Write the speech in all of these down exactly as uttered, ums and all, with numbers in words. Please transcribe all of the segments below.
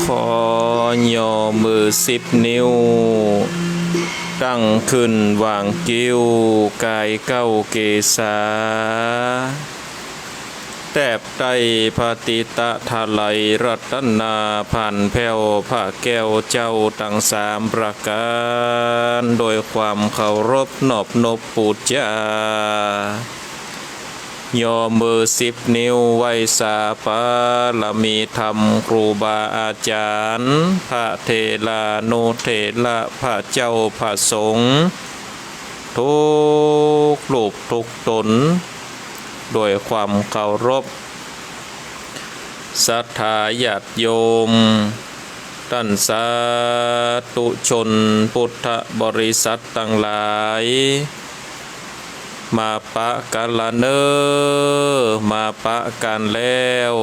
ขอย่อมือสิบนิ้ว ตั้งขึ้นวางคิ้ว กายเก้าเกศา แทบใต้พระติตะไทยรัตนา ผ่านแผ้วพระแก้วเจ้าตังสามประก๋าน โดยความเคารพนอบนบปู๋จา ย่อมือสิบนิ้วไหว้สาบารมีธรรมครูบาอาจ๋ารย์ พระเถรานุเถระ พระเจ้าพระสงฆ์ ทุกรูปทุกต๋น โดยความเคารพ ศรัทธาญาติโยม ต้านสาธุชนพุทธบริษัทตังหลาย มาปะกั๋นละเน่อ มาปะกั๋นแล้ว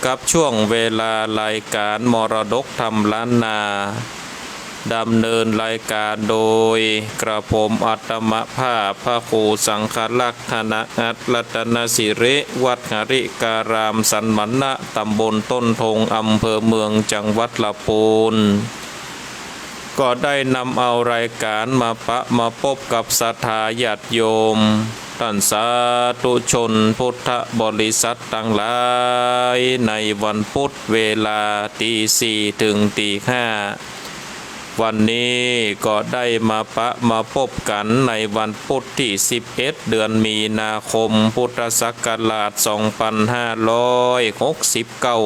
กับช่วงเวลารายก๋านมรดกธรรมล้านนา ดำเนินรายก๋านโดยกระผมอาตมาภาพ พระครูสังฆรักษ์ ธนอัตรัตนสิริ วัดหริการามสันมณะ ตำบลต้นทง อำเภอเมือง จังหวัดละปูน ก็ได้นำเอารายก๋านมาปะมาปบกับศรัทธาญาติโยม ต้านสาธุชนพุทธบริษัทตังหลาย ในวันพุธเวลาตีสี่เถิงตีห้า วันนี้ก็ได้มาปะมาปบกั๋นในวันพุธตี้สิบเอ็ด เดือนมีนาคม พุทธศักราชสองปันห้าร้อยหกสิบเก้า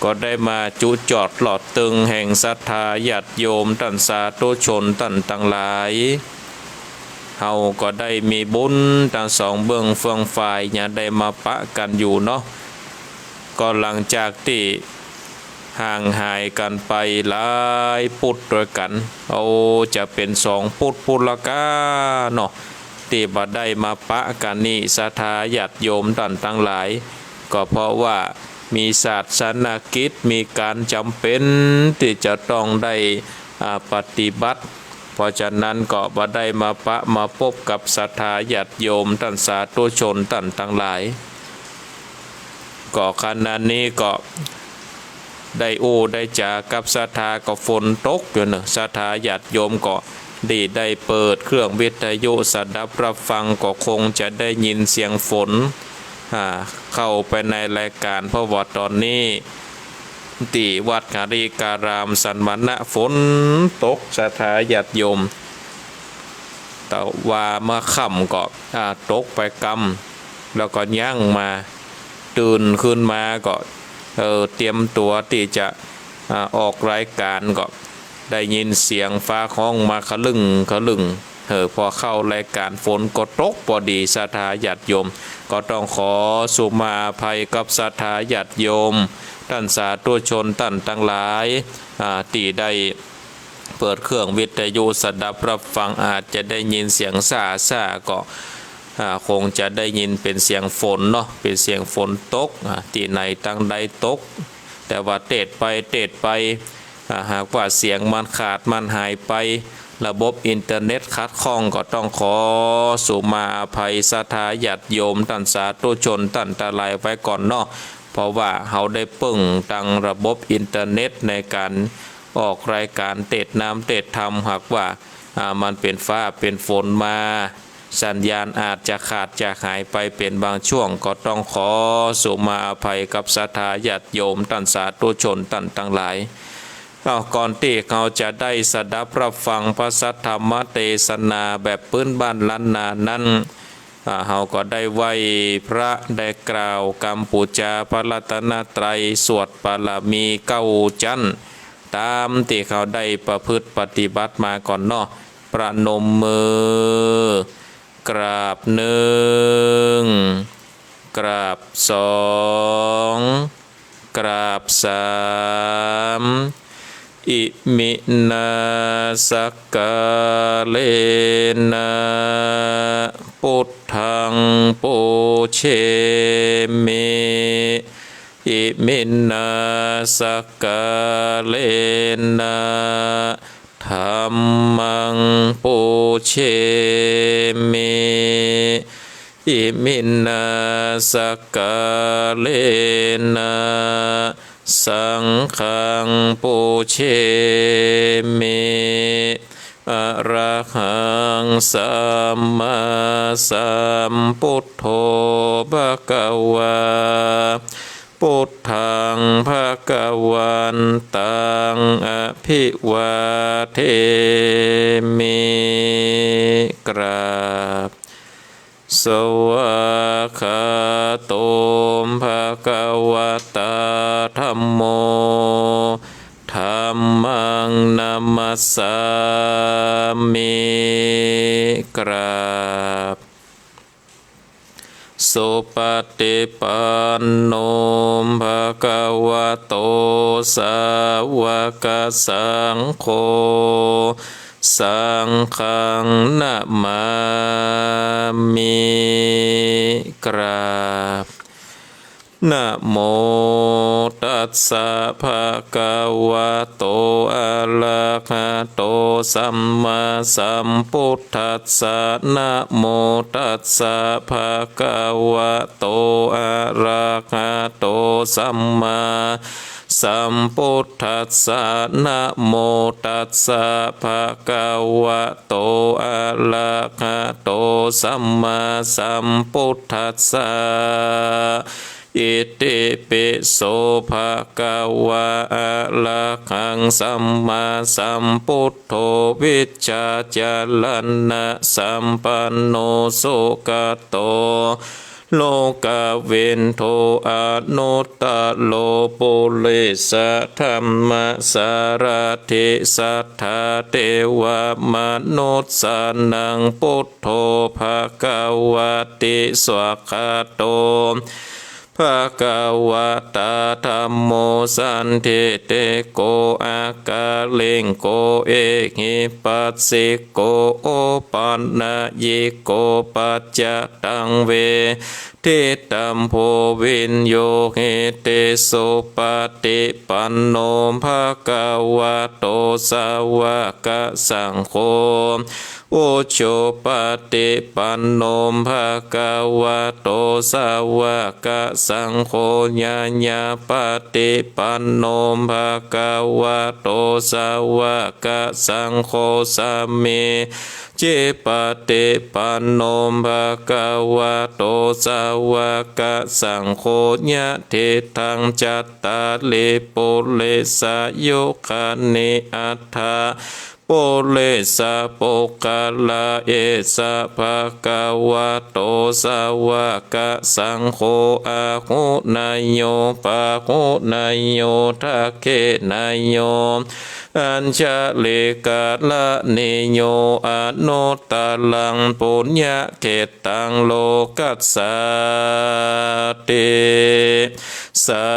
ก็ได้มาจุจอดหลอดตึงแห่งศรัทธาญาติโยมต้านสาธุชนต้านตังหลาย เฮาก็ได้มีบุญตังสองเบื้องเฟืองฝ่าย ยังได้มาปะกั๋นอยู่เนาะ ก็หลังจากตี้ ห่างหายกั๋นไปหลายปุตตะด้วยกั๋น โอ้ จะเป๋นสองปุตตะปุ้นละก้าเนาะ ตี้บ่ได้มาปะกั๋นนี่ ศรัทธาญาติโยมต้านตังหลาย ก็เพราะว่ามีศาสนกิจ มีก๋านจ๋ำเป๋นตี้จะต้องได้ อ่า ปฏิบัติ เพราะฉะนั้นก็บ่ได้มาปะมาปบกับศรัทธาญาติโยมต้านสาธุชนต้านตังหลาย ก็ขณะนี้ก็ได้อู้ได้จ๋ากับศรัทธา ก็ฝนตกอยู่เนาะ ศรัทธาญาติโยมก็ดีได้เปิดเครื่องวิทยุสดับรับฟัง ก็คงจะได้ยินเสียงฝน อ่า เข้าไปในรายก๋าน เพราะว่าต๋อนนี้ ตี้วัดหริการามสันมณะ ฝนตกศรัทธาญาติโยม แต่ว่าเมื่อค่ำก็ อ่า ตกไปกำ แล้วก็ยั้งมา ตื่นขึ้นมาก็ เออ เตรียมตั๋วตี้จะ อ่า ออกรายก๋าน ก็ได้ยินเสียงฟ้าฮ้องมาคะลึ่งคะลึ่ง เออ พอเข้ารายก๋านฝนก็ตกปอดี ศรัทธาญาติโยม ก็ต้องขอสุมาอภัยกับศรัทธาญาติโยม ต้านสาธุชนต้านตังหลาย อ่า ตี้ได้เปิดเครื่องวิทยุสดับรับฟัง อาจจะได้ยินเสียงซ่าๆ ก็ อ่า คงจะได้ยินเป๋นเสียงฝนเนาะ เป๋นเสียงฝนตก อ่า ตี้ไหนตังใดตก แต่ว่าเตศไปเตศไป อ่า หากว่าเสียงมันขาดมันหายไป ระบบอินเทอร์เน็ตขัดข้อง ก็ต้องขอสุมาอภัยศรัทธาญาติโยมต้านสาธุชนต้านตังหลายไว้ก่อนเนาะ เพราะว่าเฮาได้เปิ้งตังระบบอินเทอร์เน็ตในก๋านออกรายก๋านเตศนามเตศธรรม หากว่า อ่า มันเป๋นฟ้าเป๋นฝนมา สัญญาณอาจจะขาดจะหายไปเป๋นบางช่วง ก็ต้องขอสุมาอภัยกับศรัทธาญาติโยมต้านสาธุชนต้านตังหลาย เอ้า ก่อนตี้เฮาจะได้สดับรับฟังพระสัทธรรมเตสนาแบบปื้นบ้านล้านนานั้น อ่า เฮาก็ได้ไหว้พระ ได้กล่าวกำปู๋จาพระรัตนตรัย สวดบารมีเก้าจั๊น ต๋ามตี้เฮาได้ประพฤติปฏิบัติมาก่อนเนาะ ประนมมือ กราบหนึ่ง กราบสอง กราบสาม อิมินาสักกาเลนะ ปุทธังปูเชมิ อิมินาสักกาเลนะ ธัมมังปูเชมิ อิมินาสักกาเลนะ สังฆังปูเชมิ อะระหังสัมมาสัมพุทโธ ภะคะวา พุทธังภะคะวันตัง อะภิวาเทมิ กราบ สวากขาโต ภะคะวะตา ธัมโม ธัมมังนะมัสสามิ กราบ สุปฏิปันโน ภะคะวะโต สาวกสังโฆ สังฆังนะมามิ กราบ นะโมตัสสะ ภะคะวะโต อะระหะโต สัมมาสัมพุทธัสสะ นะโมตัสสะ ภะคะวะโต อะระหะโต สัมมาสัมพุทธัสสะ นะโมตัสสะ ภะคะวะโต อะระหะโต สัมมาสัมพุทธัสสะ อิติปิโส ภะคะวะ อะระหังสัมมาสัมพุทโธ วิชชาจารณะสัมปันโน สุขะโต โลกวิทู อนุตตะโร ปุริสะธัมมะสารถิ สัทธาเทวะมนุสสานัง พุทโธ ภะคะวะติ สวากขาโต ภะคะวะตาธัมโม สันทิฏฐิโก อะกะลิงโก เอหิปัสสิโก โอปันญิโก ปัจจะตัง เว ทิตัมโภ วินยูหิติ สุปะฏิปันโน ภะคะวะโต สาวะกะสังโฆ อุจุปะฏิปันโน ภะคะวะโต สาวะกะสังโฆ ญาญาปะฏิปันโน ภะคะวะโต สาวะกะสังโฆ สามี จิปะฏิปันโน ภะคะวะโต สาวะกะสังโฆ ยะทิฏฐัง จัตตาริ ปุริสายุคานิ อัฏฐะ ปุริสะปุคคละ เอสะ ภะคะวะโต สาวะกะสังโฆ อาหุเนยโย ปาหุเนยโย ทักขิเนยโย อัญชลิกะระณีโย อนุตตรัง ปุญญะเขตตัง โลกัสสาติ สา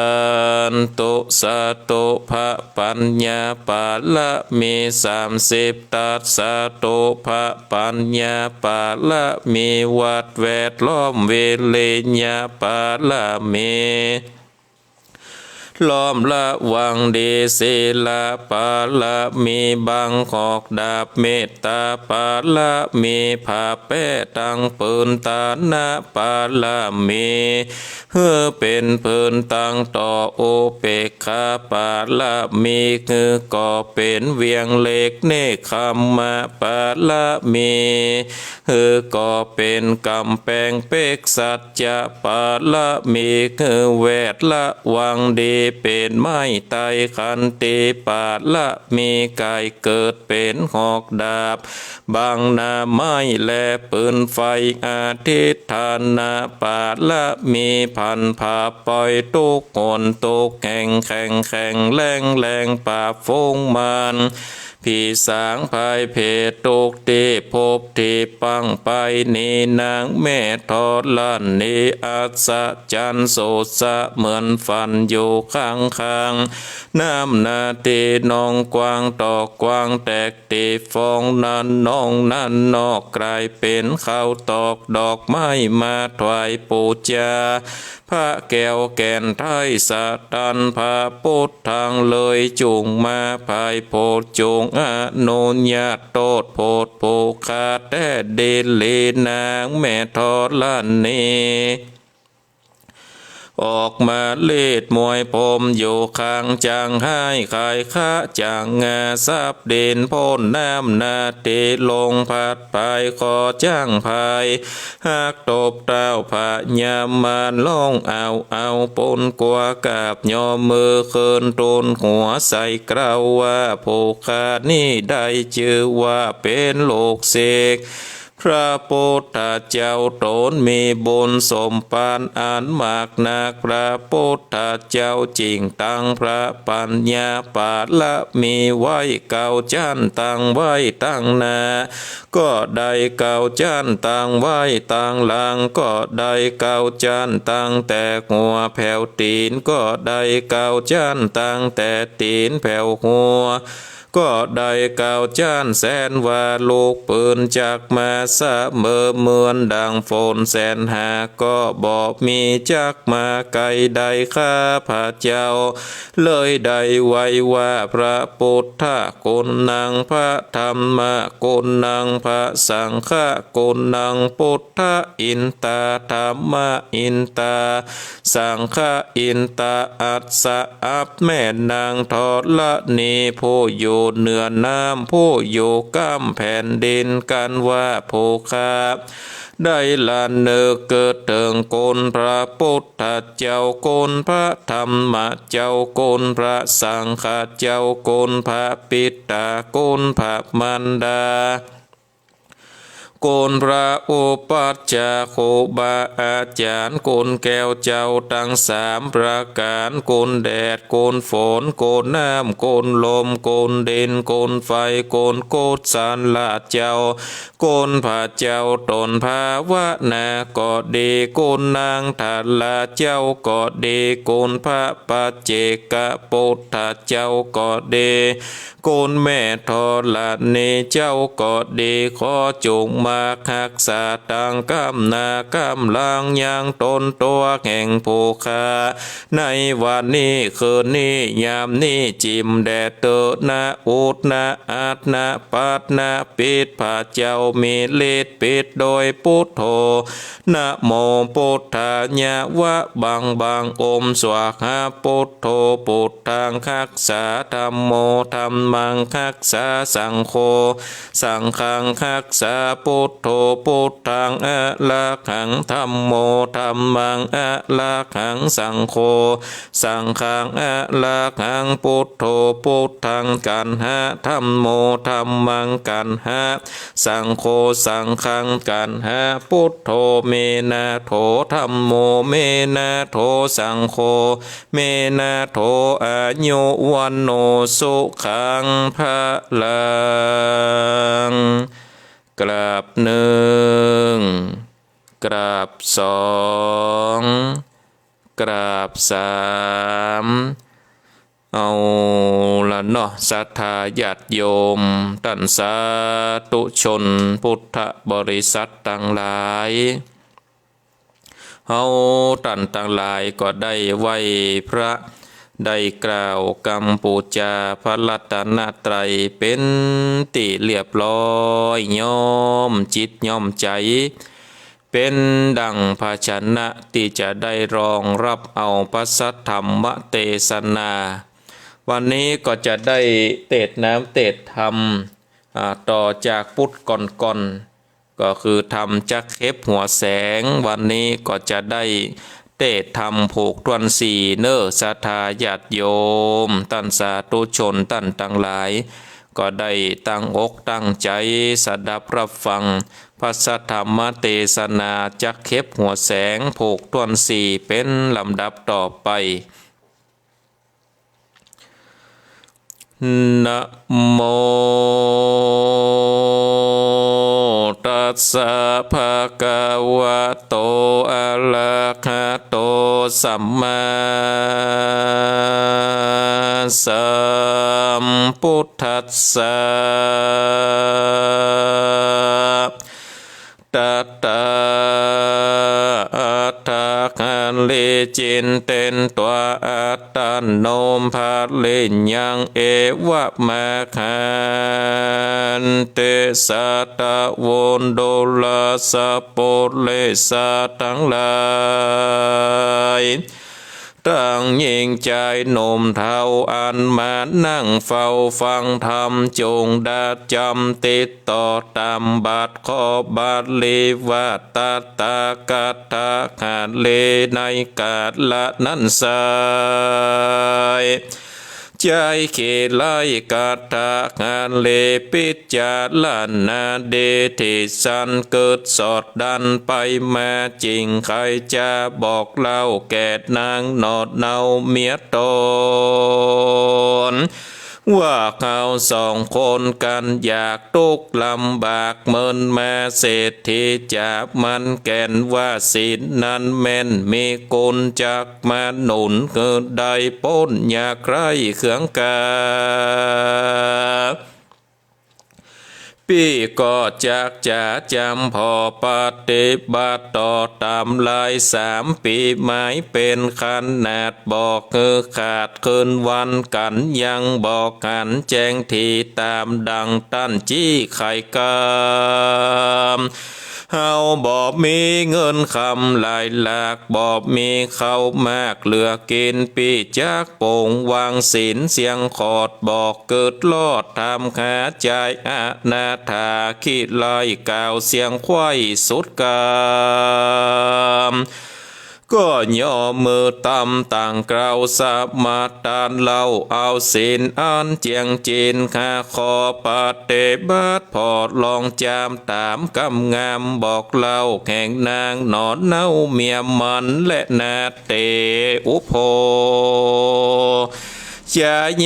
ธุ สาธุ พระปัญญาปารมีสามสิบทัศ สาธุ พระปัญญาปารมี วัดแวดล้อม วิริยะปารมี ล้อมระวังดี ศีลปารมี บังหอกดาบ เมตตาปารมี ผ้าแป้ตังผืน ทานะปารมี หื้อเป๋นพื้นตังต่อ อุเปกขาปารมี หื้อก่อเป๋นเวียงเหล็ก เนกขัมมะปารมี หื้อก่อเป๋นก๋ำแปงเปก สัจจะปารมี หื้อแวดระวังดี เป๋นไม้ไต้ ขันติปารมี ก๋ายเกิดเป๋นหอกดาบ บังหน้าไม้และปืนไฟ อธิฏฐานะปารมี ผันผ่าปล่อยทุกข์หนทุกข์แห่ง แข็งแข็งแรงแรง ปราบฝูงมาร ผีสางภัยเพศทุกข์ตี้พบตี้ปังไป นี้นางแม่ธรณี อัศจรรย์สุดสะเหมือนฝันอยู่ข้างๆ น้ำนาตี้นองกว้างตอกกว้างแตก ตี้ฟองนั้นนองนั้นนอก ก๋ายเป๋นข้าวตอกดอกไม้มาถวายปู๋จา พระแก้วแก่นไท้สะตัน พระปุทธังเลยจุ่งมา ไพร่โผดจุ่งอนุญาตโตษโผดผู้ข้าแต๊ดีหลี นางแม่ธรณี ออกมาลีดมวยผมอยู่ข้าง จ๋างฮ้ายขายคะจ๋างงา สับดินพ่นน้ำนาตี้ลงพัด ภายขอจ้างภาย ฮักตบเต้าพญามาร ฮ้องเอาเอาปูนกั๋ว กราบยอมมือเคิน ตูนหัวใส่เกล้าว่า ผู้ข้านี้ได้จื้อว่าเป๋นลูกศิษย์พระปุทธเจ้า ต๋นมีบุญสมภารอันมากนัก พระปุทธเจ้าจิ่งตั้งพระปัญญาปารมีไว้เก้าจั้น ตั้งไว้ตังหน้า ก็ได้เก้าจั้น ตั้งไว้ตังหลัง ก็ได้เก้าจั้น ตั้งแต่หัวแผวตี๋น ก็ได้เก้าจั้น ตั้งแต่ตี๋นแผวหัว ก็ได้เก้าจั้น แสนว่าลูกปืนจักมาเสมอ เหมือนดังฝนแสนหาก็บ่มี จักมาไกลได้ ข้าพเจ้าเลยได้ไหว้ว่า พระปุทธะกุณณัง พระธัมมะกุณณัง พระสังฆะกุณณัง ปุทธะอินตา ธัมมะอินตา สังฆะอินตา อัสสะ อับแม่นางธรณี ผู้อยู่เหนือน้ำ ผู้อยู่ก้ำแผ่นดิน กันว่าผู้ข้าได้ระนึกเกิดเถิงคุณพระปุทธเจ้า คุณพระธัมมะเจ้า คุณพระสังฆะเจ้า คุณพระปิตา คุณพระมารดา คุณพระอุปัชฌาย์ครูบาอาจ๋ารย์ คุณแก้วเจ้าตังสามประก๋าน คุณแดด คุณฝน คุณน้ำ คุณลม คุณดิน คุณไฟ คุณกุศลเจ้า คุณพระเจ้าต๋นภาวนาก็ดี คุณนางทาราเจ้าก็ดี คุณพระปัจเจกปุทธะเจ้าก็ดี คุณแม่ธรณีเจ้าก็ดี ขอจุ่งมาฮักษาตังก้ำหน้าก้ำหลังยังต๋นตั๋วแห่งผู้ข้า ในวันนี้คืนนี้ยามนี้ จิ่มแดดเต๊อะนะ อุดนะ อัดนะ ปัดนะ ปิด พระเจ้ามีฤทธิ์ปิดโดยปุทโธ นะโมปุทธายะ วะบังบัง โอมสวาหา ปุทโธ ปุทธังฮักษา ธัมโม ธัมมังฮักษา สังโฆ สังฆังฮักษา ปุทโธ ปุทธังอะระหัง ธัมโม ธัมมังอะระหัง สังโฆ สังฆังอะระหัง ปุทโธ ปุทธังกัณหะ ธัมโม ธัมมังกัณหะ สังโฆ สังฆังกัณหะ ปุทโธ เมนะโถ ธัมโม เมนะโถ สังโฆ เมนะโถ อายุ วัณโณ สุขัง พลัง กราบนึ่ง กราบสอง กราบสาม เอาละเนาะ ศรัทธาญาติโยม ต้านสาธุชนพุทธบริษัทตังหลาย เฮาต้านตังหลายก็ได้ไหว้พระ ได้กล่าวกำปู๋จาพระรัตนตรัยเป๋นตี้เรียบร้อย ย้อมจิตย้อมใจ๋ เป๋นดั่งภาชนะตี้จะได้รองฮับเอาพระสัทธรรมเตสนา วันนี้ก็จะได้เตสน์น้ำเตสน์ธรรม อ่า ต่อจากปุดก่อนๆ ก็คือธรรมจักเข็บหัวแสง วันนี้ก็จะได้เตสน์ธรรมผูกถ้วนสี่เน่อ ศรัทธาญาติโยม ต้านสาธุชนต้านตังหลาย ก็ได้ตั้งอกตั้งใจ๋สดับฮับฟัง พระสัทธรรมเตสนาจักเข็บหัวแสงผูกถ้วนสี่เป๋นลำดับต่อไป นะโมตัสสะ ภะคะวะโต อะระหะโต สัมมาสัมพุทธัสสะ ตถา อัฏฐา หะริ จินเตน ตวา อัตตานัม ภะริญญัง เอวะมะหันติ สัตตะ วันโด ราชปุริสะตังหลาย ตังญิงจายหนุ่มเฒ่า อันมานั่งเฝ้าฟังธรรม จุ่งดาจ๋ำติดต่อต๋ามบาท ขอบาลีว่า ตถา กัตถา หะริ ในก๋าละนั้นไส้ ใจ๊เขไล กัตถา หะริ ปิจารณา ดีที่สันเกิดสอดดันไปมา จิ่งใค่จะบอกเล่าแก่นางหนอดเนาเมียต๋น ว่าเฮาสองคนกั๋นอยากตุ๊กข์ลำบากเมินมา เศรษฐีจ๋า มันแก่นว่าศีลนั้นแม่น มีกุณจักมาหนุนหื้อได้ป๊นยากไร้เคืองกำ ปี้ก็จักจะจ๋ำผ่อปฏิบัติต่อต๋ามลายสามปี๋ หมายเป๋นขนาด บ่หื้อขาดคืนวันกั๋น ยังบ่หันแจ้งทีต๋ามดั่งต้านจี้ใค่กำ เฮาบ่มีเงินคำหลายหลาก บ่มีข้าวมากเหลือกิ๋น ปี้จักปงวางศีลเสี้ยงขอด บ่เกิดรอดถามหาจายอนาถา ขี้ไล่กล่าวเสียงไขว้สุดกำ ก็ย่อมือตำตั้งกล่าวสมาทานเล่า เอาศีลอันเจียงเจน ข้าขอปฏิบัติผ่อรองจามต๋ามกำงามบอกเล่า แห่งนางหนอนเนาเมียมันและนา เตอุโภช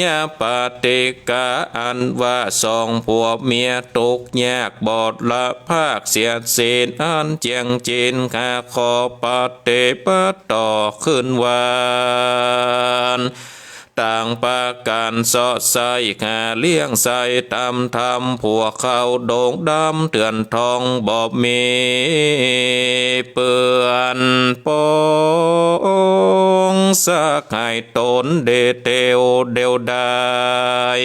ยปฏิกา อันว่าสองผัวเมียตุ๊กยากบอดละภาคเสียศีลอันเจียงเจน ข้าขอปฏิบัติต่อคืนวัน ต่างประก๋านเซาะใส่หาเลี้ยงใส่ต๋ามธรรม ผัวเข้าดงดำเถื่อนทองบ่มีเปื้อนปอง สักหายต๋นเดเตียวเดียวดาย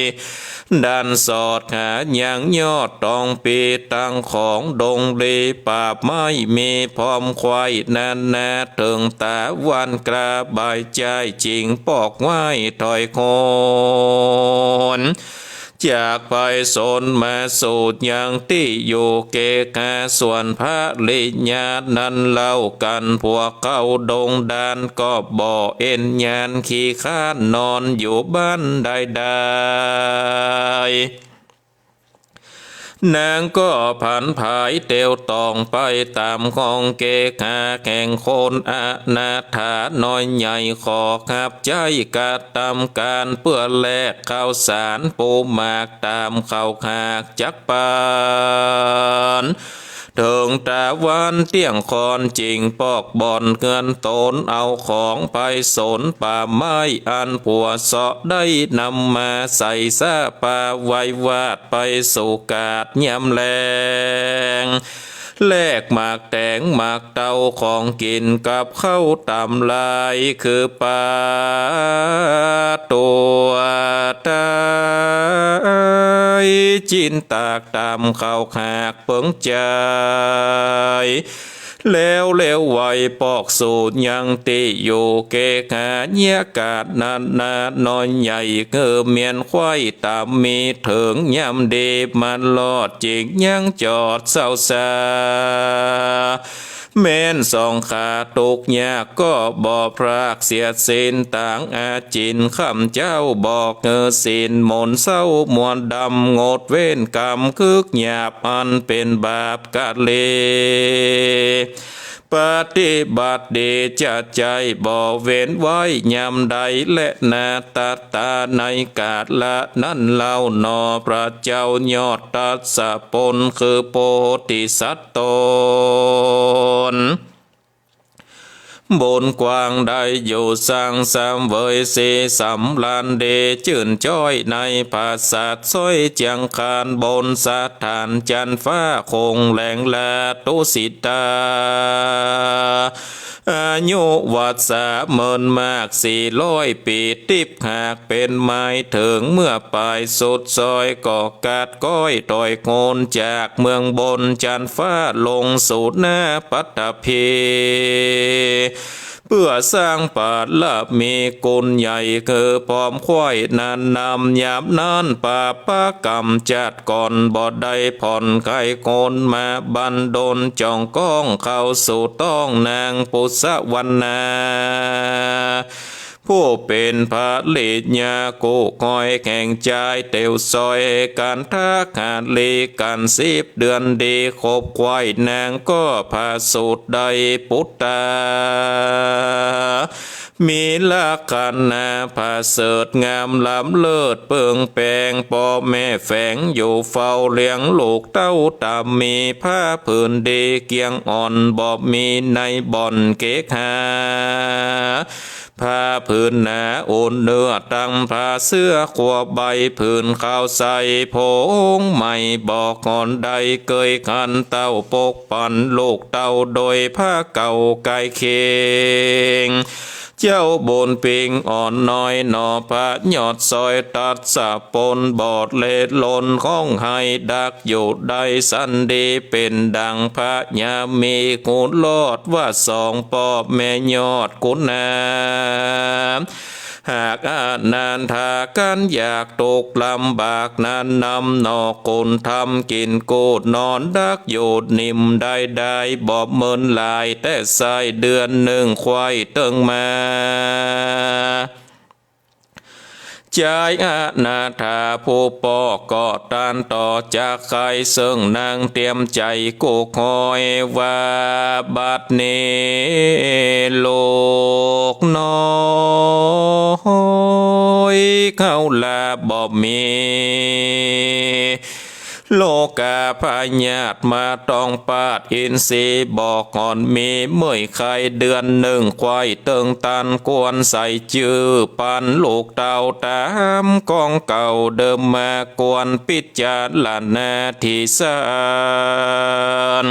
ดันสอดหายังยอดตองปีตังของดงลี ปาบไม้มีพร้อมไขว้นานา เถิงต๋าวันกล้าบ่ายจาย จิ่งปอกไหว้ถอยคน จากไปสนมาสู่ยังตี้อยู่เกหา ส่วนภริยานั้นเล่า กั๋นผัวเข้าดงดาน ก็บ่เอ็นยานขี้คร้านนอนอยู่บ้านใดๆ นางก็ผันผายเตียวต่องไปต๋ามห้องเกหา แห่งคนอนาถาน้อยใหญ่ ขอฮับใจ๊กระตำก๋าน เปื้อแลกข้าวสารปูหมากต๋ามข้าวหากจักปัน เถิงต๋าวันเตี้ยงคอน จิ่งปอกบ่อนเฮือนต๋น เอาของไปสนป่าไม้ อันผัวเซาะได้นำมา ใส่ซาปาไว้วาดไปสู่กาดยามแลง แลกหมากแต๋งหมากเต้าของกิ๋นกับข้าวต๋ามลาย คือปลาตั๋วไต จิ่นตากต๋ามข้าวหากเปิงใจ๋ แล้วเร็วไวปอกสู่ยังตี้อยู่เกหา เยียะกาดนานาน้อยใหญ่ คือเมียนไขว้ต๋ามมี เถิงยามดีมารอด จิ่งยังจอดเศร้าซา แม้นสองขาตุ๊กยาก ก็บ่พรากเสียศีลตางอาจิณ ค่ำเจ๊าบอกหื้อศีลมนต์เศร้ามวลดำ งดเว้นกรรมคึกหยาบ อันเป๋นบาปกะเล ปฏิบัติดีจะใจ้บ่เว้นไว้ยามใด และนาตัดตาในกาละนั้นเล่าหนอ พระเจ้ายอดทศพล คือโพธิสัตว์ต๋น บุญกว้างได้อยู่สังสังเวยสีสำราญดี จื้นจ้อยในผาสัตว์ซ้อยเจียงคาน บนสถานจันทร์ฟ้าคงแหลงลาตุสิตา อายุวัสสาเมินมากสี่ร้อยปี๋ ติ๊บหากเป๋นไม้เถิงเมื่อปายสุดซอย ก็กาดก้อยถอยโหนจากเมืองบนจันทร์ฟ้าลงสู่หน้าปัตตภี เปื้อสร้างบารมีกุณใหญ่ คือพร้อมไขว้นานนำ ยามนั้นปาปะกรรมจัดก่อน บ่ได้ผ่อนไขคนมาบันดล จ่องก้องเข้าสู่ต้องนางปุษวรรณา ผู้เป๋นภริยากู้คอยแห่งจายเตียวซอย กันทกาลีกันสิบเดือนดี คบไขว้นางก็ผาสุดได้ปุตตา มีลักษณะผาเสริฐงามล้ำเลิศเปิงแปง ป้อแม่แฝงอยู่เฝ้าเลี้ยงลูกเต้าต๋ามมี ผ้าผืนดีเกียงอ่อน บ่มีในบ่อนเกหา ผ้าผืนหนาอุ่นเนื้อตังผ้าเสื้อครัวใบ ผืนขาวใสผงใหม่ บ่ก่อนใดเกยคันเต้าปกปันลูกเต้า โดยผ้าเก่าใก้เคียง เจ้าบุญปิงอ่อนน้อยหนอ พระยอดซอยตัดสะปน บ่เล็ดลนของไห้ดักอยู่ได้สันดี เป๋นดังพญามีกุลอดว่าสอง ป้อแม่ยอดกุณา หากอนาถากั๋นอยาก ตกลำบากนั้นนำหนอ กุณธรรมกิ๋นกู้นอนดักอยู่นิ่มได้ได้ บ่เมินหลายแต่ใส้ เดือนนึ่งไขว่เติงมา จายอนาถาผู้ป้อก็ตานต่อจากใค่ เซิ่งนางเตียมใจ๋กู้คอยว่า บัดนี้ลูกน้อย เฮาละบ่มี โรคาพยาธิมาต้องปาด อินทรีย์บ่อ่อนมี เมื่อยไข้เดือนนึ่งไขว่เติงตัน ควรใส่จื้อปันลูกเต้า ต๋ามกองเก่าเดิมมา ควรปิจารณาตี้สัน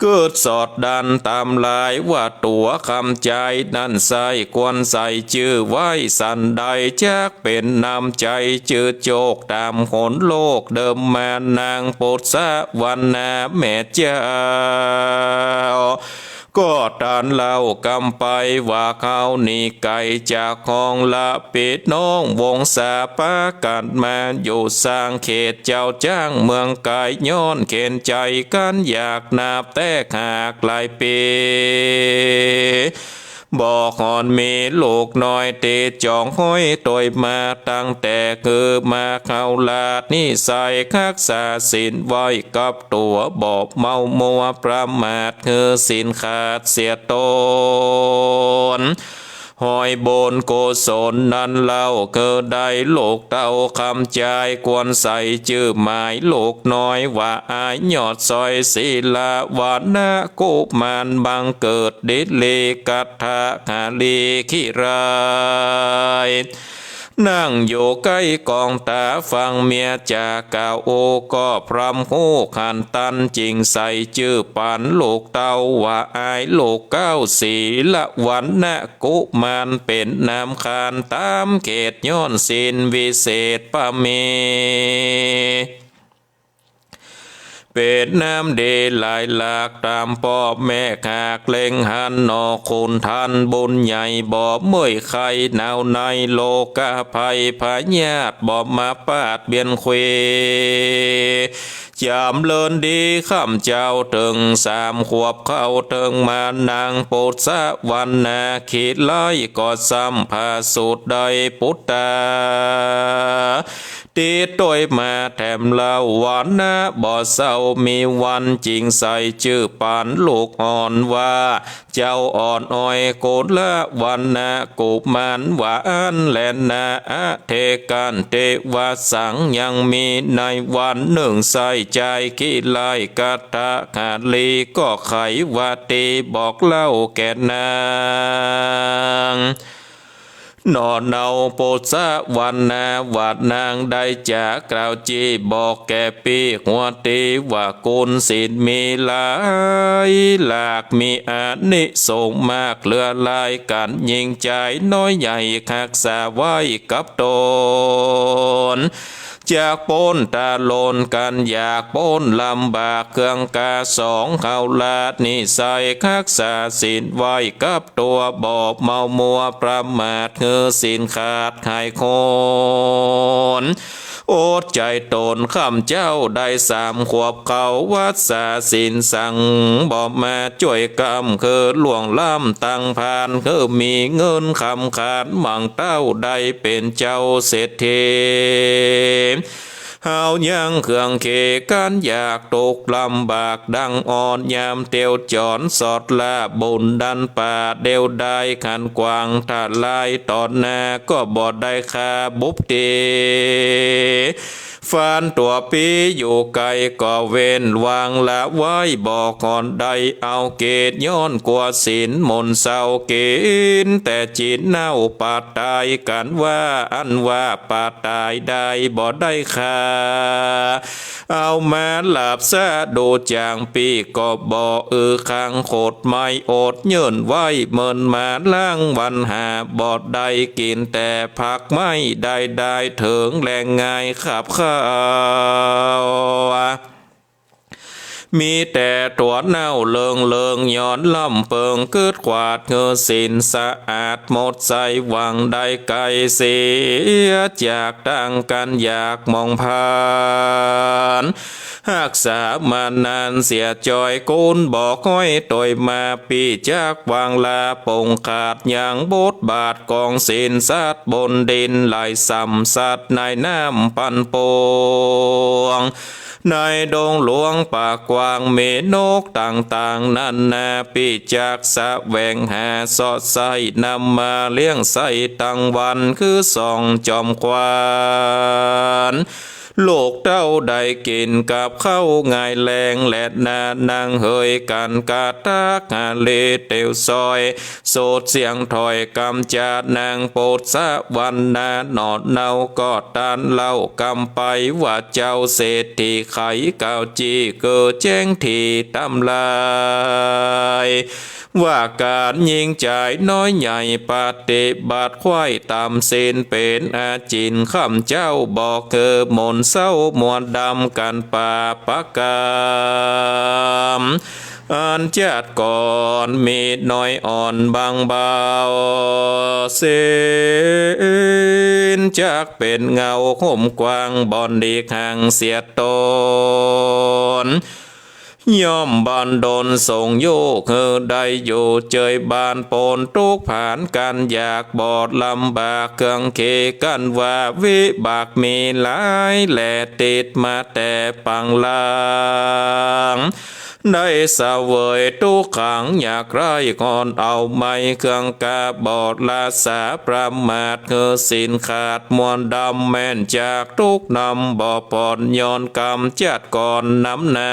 กึ๊ดสอดดันต๋ามลายว่าตั๋วคำใจ๋นั้นใส้ ควรใส่จื้อไว้สันใด จักเป๋นน้ำใจ๋จืดโจกต๋ามหนโลกเดิมมา นางปุษสะวรรณาแม่เจ้า ก็ตรัสเล่ากำไปว่า เฮานี้ไก๋จากห้องละปี้น้องวงศา ปากั๋นมาอยู่สร้างเขตเจ้าจ๊างเมืองไก๋ ย้อนเข็ญใจ๋กั๋นอยากนับแต๊หากหลายปี๋ บ่อ่อนมีลูกน้อยตี้จ๋องห้อยตวยมา ตั้งแต่เกิดมา เฮาละนิสัยฮักษาศีลไว้กับตั๋ว บ่เมามัวประมาทหื้อศีลขาดเสียตน ห้อยบุญกุศลนั้นเล่า เกิดได้ลูกเต้าคำใจ๋ ควรใส่จื้อหมายลูกน้อยว่า อ้ายยอดซอยศีลวรรณกุมาร บังเกิดดิลีกัตถาหารีคิไล นั่งอยู่ใก้กองต๋าฟังเมียจ๋ากล่าว โอ ก็พร่ำฮู้ขันตัน จึงใส่จื้อปันลูกเต้าว่า อ้ายลูกเก๊าศีลวรรณกุมาร เป๋นนามขานต๋ามเขต ย้อนศีลวิเศษปะมี เป๋นนามดีหลายหลาก ต๋ามป้อแม่หากเล็งหันหนอ คุณทานบุญใหญ่ บ่เมื่อยไข้หนาวใน โรคาภัยพยาธิบ่มาปาดเบียนเคว จ๋ำเริญดีค่ำเจ๊าเถิงสามขวบ เข้าเถิงมานางปุษสะวรรณาคิไล ก็ซ้ำผาสูตรได้ปุตตา ติดตวยมาแถมเล่า วรรณะบ่เศร้ามีวัน จึงใส่จื้อปันลูกอ่อนว่า เจ้าอ่อนอ้อยกุลวรรณกุมาร ว่าอั้นแลนา อเทกันเตวสัง ยังมีในวันนึ่ง ใส่ใจ๋คิไลกัตถาหารี ก็ไขว่าตี้บอกเล่าแก่นาง หนอเนาปุษสะวรรณา ว่านางได้จ๋ากล่าวจี้บอกแก่ปี้หัวตี้ว่า กุณศีลมีหลายหลาก มีอานิสงส์มากเหลือหลายกั๋น ยิ่งใจ๋น้อยใหญ่ฮักษาไว้กับต๋น จากป๊นตะลนกั๋นอยากป๊นลำบาก เคืองกาสอง เฮาละนิสัยฮักษาศีลไว้กับตั๋ว บ่เมามัวประมาทหื้อศีลขาดหายคน อดใจ๋ต๋นค่ำเจ๊าได้สามขวบ เข้าวัสสาศีลสัง บ่มาจ้วยกำ คือล่วงล้ำตังพาน คือมีเงินคำขาน หมั่งเต้าได้เป๋นเจ้าเศรษฐี เฮายังเคืองเขกั๋นอยากตกลำบาก ดังอ่อนยามเตียวจ๋อน สอดละบุญดันป่า เดียวดายขันกว้าง ถ้าลายต๋อนหน้าก็บ่ได้คาบุบตี ฟันตั๋วปี้อยู่ไกลก็เว้นวางละไว้ บ่อ่อนใดเอาเกณฑ์ ย้อนกั๋วศีลหม่นเศร้า กิ๋นแต่จีนเน่าปาต๋าย กั๋นว่าอั้นว่าปาต๋ายได้ บ่ได้ฆ่า เอามาหลาบสะดูจ๋างปี้ก็บ่ อือคังขดไม้อดเยินไว้ เมินมาล้างวันหาบ่ได้ กิ๋นแต่ผักไม้ได้ได้ เถิงแลง่ายขับเข้า มีแต่ตั๋วเน่าเลิงเลิง ย้อนลำเปิงกึ๊ดกวาด หื้อศีลสะอาดหมดใส หวังได้ไกลเสียจากตางกั๋น อยากมองผ่าน ฮักษามานานเสียจ้อย กูลบ่ค่อยตวยมา ปี้จักวางลา ปงขาดยังบทบาท ของศีลสัตว์บนดิน หลายส่ำสัตว์ในน้ำปั่นป่วง ในดงหลวงป่ากว้าง มีนกต่างๆ นานา ปี้จักแสวงหาเสาะใส้ นำมาเลี้ยงใส้ตังวัน คือส่องจอมขวัญ ลูกเต้าได้กิ๋นกับข้าวง่ายแลง และนานังเหยกั๋นกระตักหาเลเตียวซอย สูดเสียงถ้อยกำจา นางปุษสะวรรณา หน่อเนาก็ต้านเล่ากำไป ว่าเจ้าเศรษฐีไขกล่าวจี้ เกิดแจ้งถี่ตำลาย ว่าก๋านญิงจายน้อยใหญ่ ปฏิบัติไขว้ต๋ามศีล เป๋นอาจิณ ค่ำเจ๊าบ่หื้อหม่นเศร้า มัวดำกั๋นปาปะกรรม อันจัดก่อนมีน้อยอ่อนบางเบา ศีลจักเป๋นเงาห่มกว้าง บ่อนหลีกห่างเสียต๋น ย่อมบันดลส่งโยก หื้อได้อยู่เจยบาน ป๊นตุ๊กข์ผานกั๋นอยาก บ่ลำบากเครื่องเขกั๋นว่า วิบากมีหลายแล ติดมาแต่ปางหลัง ได้เสวยตุ๊กขังยากไร้ ก่อนเอาไม้เครื่องกา บ่ละสาประมาท หื้อศีลขาดมัวดำ แม่นจากตุ๊กข์นำบ่ผ่อน ย้อนกำจัดก่อนนำหน้า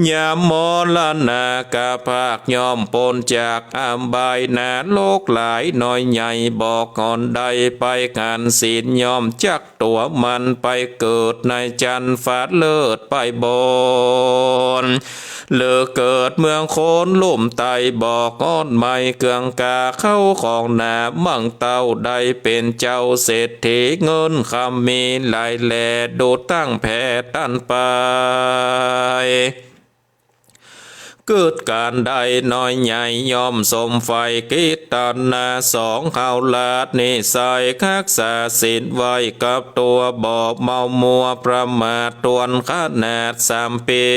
ยามมรณาคาพาก ย่อมป๊นจากอบายนรกหลาย น้อยใหญ่บ่อ่อนใดไป ขันศีลย่อมจักตั๋วมัน ไปเกิดในจันทร์ฟ้าเลิศไปบน หรือเกิดเมืองคนลุ่มไต้ บ่อ่อนไม้เครื่องกา เข้าของหนามั่งเต้า ได้เป๋นเจ้าเศรษฐี เงินคำมีหลายแล ดูตั้งแผ่ต้านไป กึ๊ดก๋านได้น้อยใหญ่ ย่อมสมใฝ่กตนา สอง เฮาลาดนิสัยฮักษาศีลไว้กับตั๋ว บ่เมามัวประมาท ถ้วนขนาดสามปี๋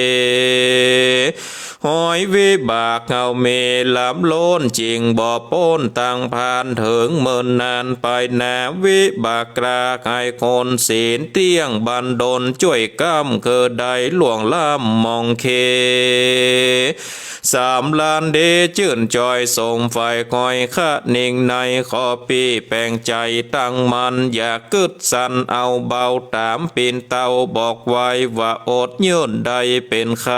ห้อยวิบากเฮามีล้ำล้น จึงบ่ป๊นตังพาน เถิงเมินนานไปหน้า วิบากกล้าไขคนศีลเตี้ยงบันดล จ้วยกำคือได้ล่วงล้ำมองเค สามล้านดีจื้นจอย สมใฝ่คอยคะนิงใน ขอปี้แป๋งใจ๋ตั้งมั่น อย่ากึ๊ดสันเอาเบา ต๋ามปิ่นเต้าบอกไว้ว่า อดเยินได้เป๋นคำ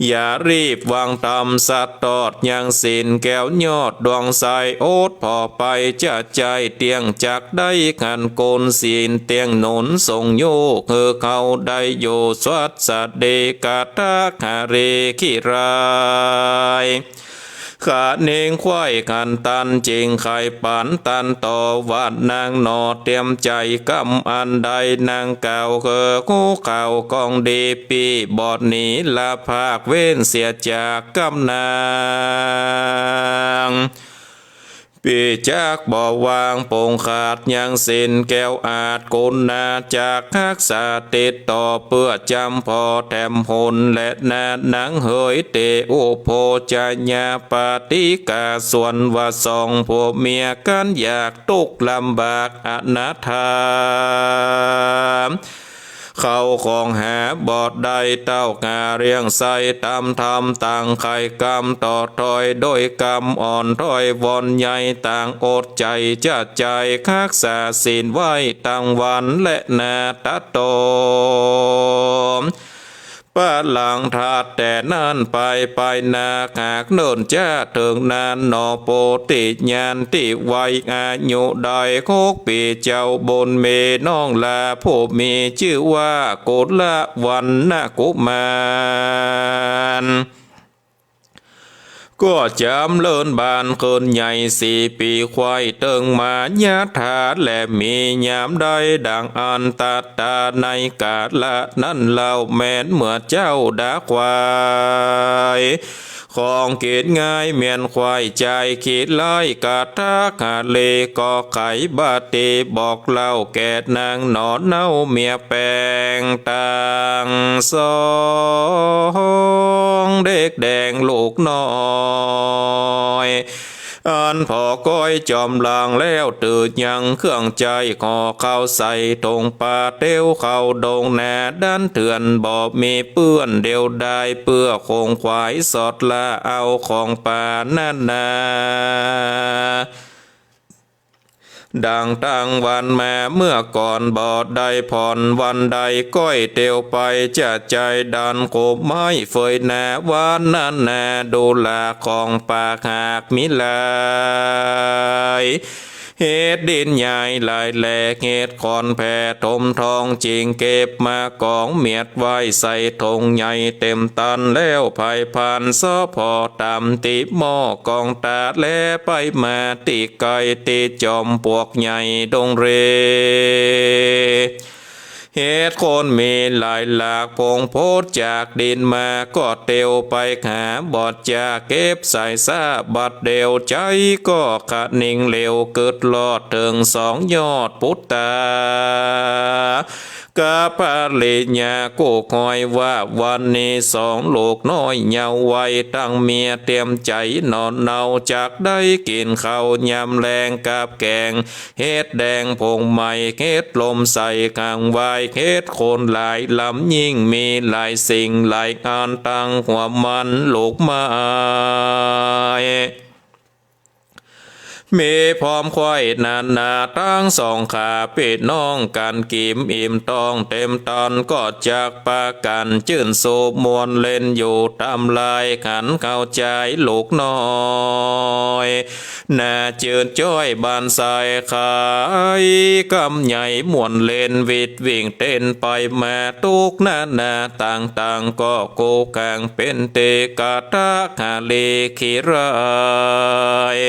อย่ารีบวางต๋ามสัตว์ตอด ยังศีลแก้วยอดดวงใส อดผ่อไปจะใจ้เตี้ยง จักได้หันคนศีลเตี้ยงหนุนส่งโยก หื้อเขาได้อยู่สวัสดี กะตะหะเรขิราย คะนิงไขว้ขันตัน จึงไขปันตันต่อว่า นางหนอเตียมใจ๋กำอันใด นางกล่าวคือฮู้ข่าวของดี ปี้บ่หนีละภาค เว้นเสียจากกำนาง ปี้จักบ่วางปงขาด ยังศีลแก้วอาจกุณา จักฮักษาติดต่อ เปื้อจำผ่อแถมหน และนานังเหยเต อุโภจญาปาติกา ส่วนว่าสองผัวเมียกั๋น อยากตุ๊กข์ลำบากอนาถา เข้าของหาบ่ได้ เต้าก๋าเลี้ยงใส้ต๋ามธรรม ต่างใค่กำต่อถ้อย โดยกำอ่อนถ้อยวอนใหญ่ ต่างอดใจ๋จะใจ๋ฮักษาศีลไว้ ตังวันและนาตัดต๋อ ปะหลังถัดแต่นั้นไป ไปนาหากเนิ่นจ๊าเถิงนานหนอ โปติญาณตี้วัยอายุได้หกปี๋ เจ้าบุญมีน้องหล้าผู้มีจื้อว่ากุลวรรณกุมาร ก็จ๋ำเริญบานเกินใหญ่สี่ปี๋ ใคว่เติงมายาฐา และมียามได้ดั่งอันตรัสต๋าในก๋าละนั้นเล่า แม้นเมื่อเจ๊าดาควาย ของกิ๋นง่ายเมียนควาย ใจ๋ขี้ร้ายกะทะหาเล ก็ไขบ่าตี้บอกเล่าแก่นางหนอ เนาเมียแปงตังสอง เด็กแดงลูกน้อย อันผ่อก้อยจ๋อมหลังแล้ว ตื่นยังเครื่องใจ๊ ห่อข้าวใส่ถุง ปาเตียวเข้าดงนาดันเถื่อน บ่มีเปื้อนเดียวดาย เปื้อคงขวายสอดละเอาของป่านั้นนา ดั่งตังวันมาเมื่อก่อน บ่ได้ผ่อนวันใด ก้อยเตียวไปจะใจ๊ดันโคบไม้เฟยนา วันนั้นนาดูหลาของป่าหากมีหลาย เห็ดดินใหญ่หลายแหลก เห็ดขอนแผ่ถมท้อง จึงเก็บมากองเมียดไว้ใส่ถุงใหญ่เต๋มตันแล้ว ไผผ่านเซาะผ่อต๋ามตี้หม้อกองต๋า และไปมาตี้ไกลตี้จอมปลวกใหญ่ดงเร เห็ดโคนมีหลายหลาก ผงโพดจากดินมา ก็เตียวไปหา บ่จะเก็บใส่ซา บัดเดียวใจ๋ก็คะนิงเร็ว กึ๊ดลอดเถิงสองยอดปุตตา กะปริญญากู้คอยว่า วันนี้สองลูกน้อยเยาว์วัย ตังเมียเตียมใจ๋หนอนเนา จักได้กิ๋นข้าวยามแลงกับแก๋ง เห็ดแดงผงใหม่ เห็ดลมใส่ข้างวาย เห็ดโคนหลายลำยิ่ง มีหลายสิ่งหลายอัน ตังหัวมันลูกไม้ มีพร้อมไขว่นานา ตังสองข้าปี้น้องกั๋น กิ๋มอิ่มต๊องเต๋มตัน ก็จักปากั๋นจื้นโศกม่วนเล่นอยู่ต๋ามลาย หันเข้าใจ๋ลูกน้อย น่าจื้นจ้อยบานใส ไขว่กำใหญ่ม่วนเล่น วิดวิ่งเต้นไปมา ตุ๊กนานาต่างๆ ก็กู้ก๋างเป๋นตี้ กะทะหาเลขี้ร้าย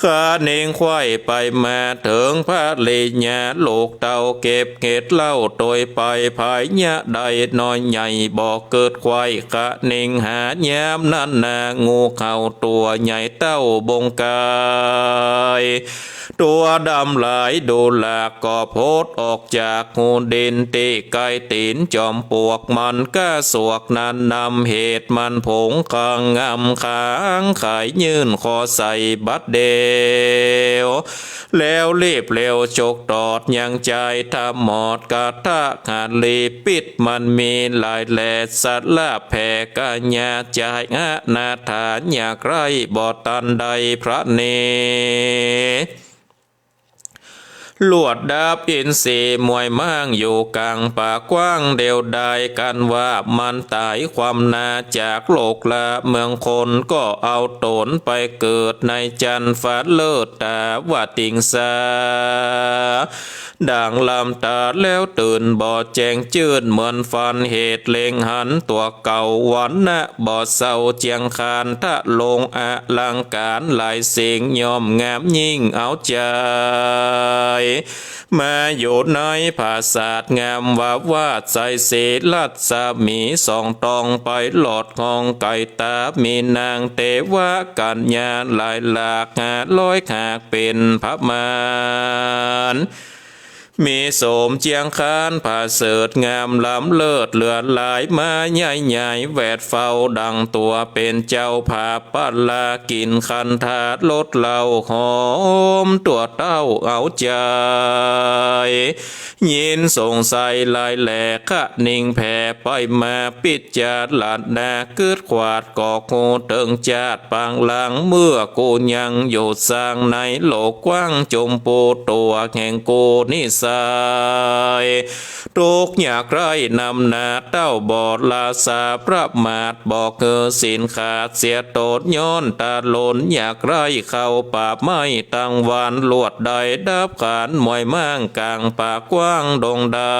คะนิงไขว่ไปมาเถิงปริญญา ลูกเต้าเก็บเห็ดเล่าตวยไป ผายะได้น้อยใหญ่ บ่เกิดไขว่คะนิงหายามนั้นนา งูเห่าตั๋วใหญ่เต้าบงก๋าย ตั๋วดำหลายดูหลาก ก็โผดออกจากหูดินตี้ใก้ตี๋นจอมปลวก มันก้าสวกนั้นนำ เหตุมันผงคางงำ ขางขายยื่นคอใส่บัดเดียว แล้วรีบเร็วฉกตอดยังจาย ถมอดกะทะหาลี ปิ๊ดมันมีหลายแหล่ สละแผ่กะยา จายอนาถา อยากไร้บ่ตันได้พระเน ลวดดาบอินทรีย์มวยม้าง อยู่ก๋างป่ากว้างเดียวดาย กั๋นว่ามันต๋ายความนาจากโลกละเมืองคน ก็เอาต๋นไปเกิดในจันทร์ฟ้าเลิศตาวติงสา ดั่งลำต๋าแล้วตื่นบ่แจ้งจื้น เหมือนฝันเหตุเล็งหันตั๋วเก่า วรรณะบ่เศร้าเจียงคาน ทะลงอลังก๋ารหลายสิ่ง ย่อมงามยิ่งเอาใจ๋ มาอยู่ในผาสาทงามวาวาด ใสศรีรัศมีส่องตองไป ลอดห้องไกลต๋า มีนางเตวกัญญา หลายหลากห้าร้อยหากเป๋นพระมาร มีสมเจียงคานประเสริฐงามล้ำเลิศเหลือหลายมาใหญ่ใหญ่แวดเฝ้าดังตั๋วเป๋นเจ้าผาปาลากิ๋นคันธารสเหล้าหอมตั๋วเต้าเอาใจ๋ ยินสงสัยหลายแหล่คะนิ่งแผ่ไปมาปิจจารณากึ๊ดขวาดก็ฮู้เถิงจาติปางหลังเมื่อกูยังอยู่สร้างในโลกกว้างจมปูตั๋วแห่งกูนิสัย ทุกข์ยากไร้นำหน้าเต้าบอดราษาประมาทบ่หื้อศีลขาดเสียตนย้อนตาหลนยากไร้เข้าป่าไม้ตั้งวันลวดได้ดับขันมวยม้างกลางป่ากว้างดงดำ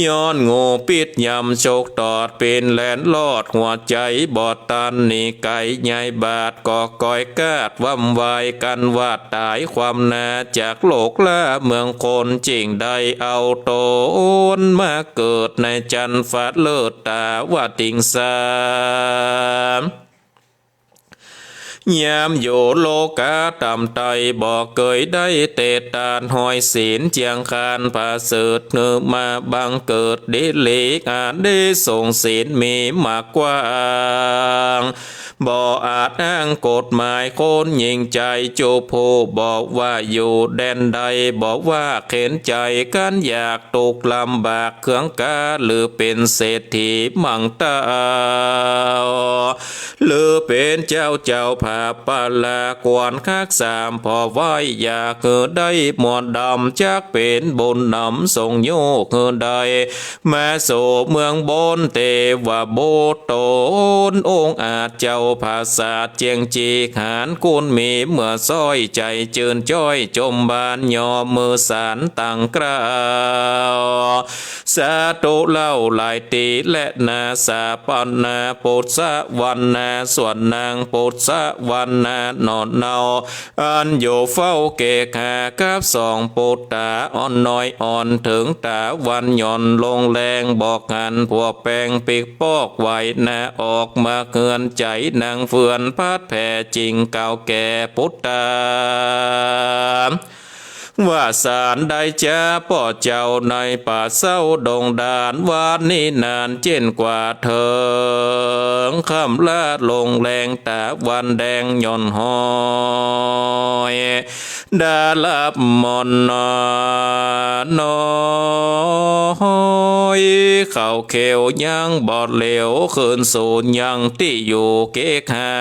ย้อนงูพิษยำฉกตอดปีนแล่นลอดหัวใจ๋บ่ตันหนีไก๋ใหญ่บาดก็ก้อยกาดว่ำวายกั๋นว่าต๋ายความนาจากโลกล้าเมืองคนจึงได้เอาตนมาเกิดในจันทร์ฟ้าเลิศต๋าวติงสา ยามอยู่โลก๋าต่ำไต้บ่เกยได้เตะตานห้อยศีลเจียงคานประเสริฐหื้อมาบังเกิดดีหลีกอานิสงส์ศีลมีมากกว้าง บ่อาจอ้างกฎหมายคนหญิงใจ๋จุผู้บอกว่าอยู่แดนใดบอกว่าเข็ญใจ๋กั๋นอยาก ตกลำบากเคืองกา หรือเป๋นเศรษฐีมั่งเต้า หรือเป๋นเจ้า เจ้าผาปาลากวนคักสามผ่อไว้ อยากหื้อได้มวลดำ จักเป๋นบุญนำส่งโยกหื้อได้ มาสู่เมืองบนเตวะบุตรต๋นองค์อาจเจ้าผาสาทเจียงจีขานกุลมีเมื่อซ้อยใจ๋จื้นจ้อยจมบานยอมมือสาน ตังเกล้า สาธุเล่าหลายตี้แลนา สาปนาปุษสะวันนา ส่วนนางปุษสะวันนาหนอนเนา อันอยู่เฝ้าเกกหากับสองปุตตาอ่อนน้อยอ่อนเถิงต๋าวันหย่อนลงแลงบอกหันผัวแปงปิกปอกไหวนาออกมาเฮือนใจ๋นางเฟือนพัดแผ่จิ่งเก่าแก่ปุตตา ว่าสานได้จ๊าป้อเจ้าในป่าเศร้าดงดาน วันนี้นานเจ้นกว่าเถิง ค่ำละลงแลงต๋าวันแดงหย่อนห้อย ดาลับหม่อนนอนน้อย เขาเขียวยังบอดเหลียวคืนสูญยังตี้อยู่เกกหา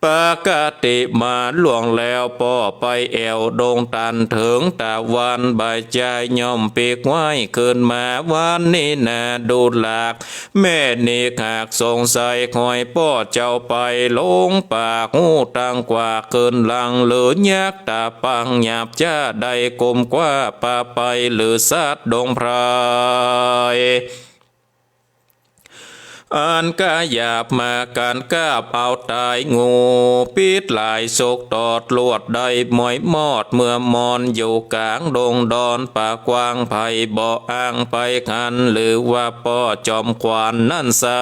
ปกติมาล่วงแล้วป้อไปแอ่วดงตันเถิงต๋าวันบ่ายจายย่อมปีกไหว้คืนมาวันนี้นาดูหลาก แม่นิกหากสงสัยคอยป้อเจ้าไปหลงปากฮู้ตังกว่าคืนหลังหรือยักษ์ต๋าปังหยาบจ้าได้กลมกว้าปาไปหรือสัตว์ดงไพร อันกะหยาบมากั๋นกาบเอาต๋าย งูพิษหลายฉกตอดลวดได้มอยมอด เมื่อมอนอยู่ก๋างดงดอนป่ากว้าง ไผบ่อ้างไปหัน หรือว่าป้อจอมขวัญนั้นไซร้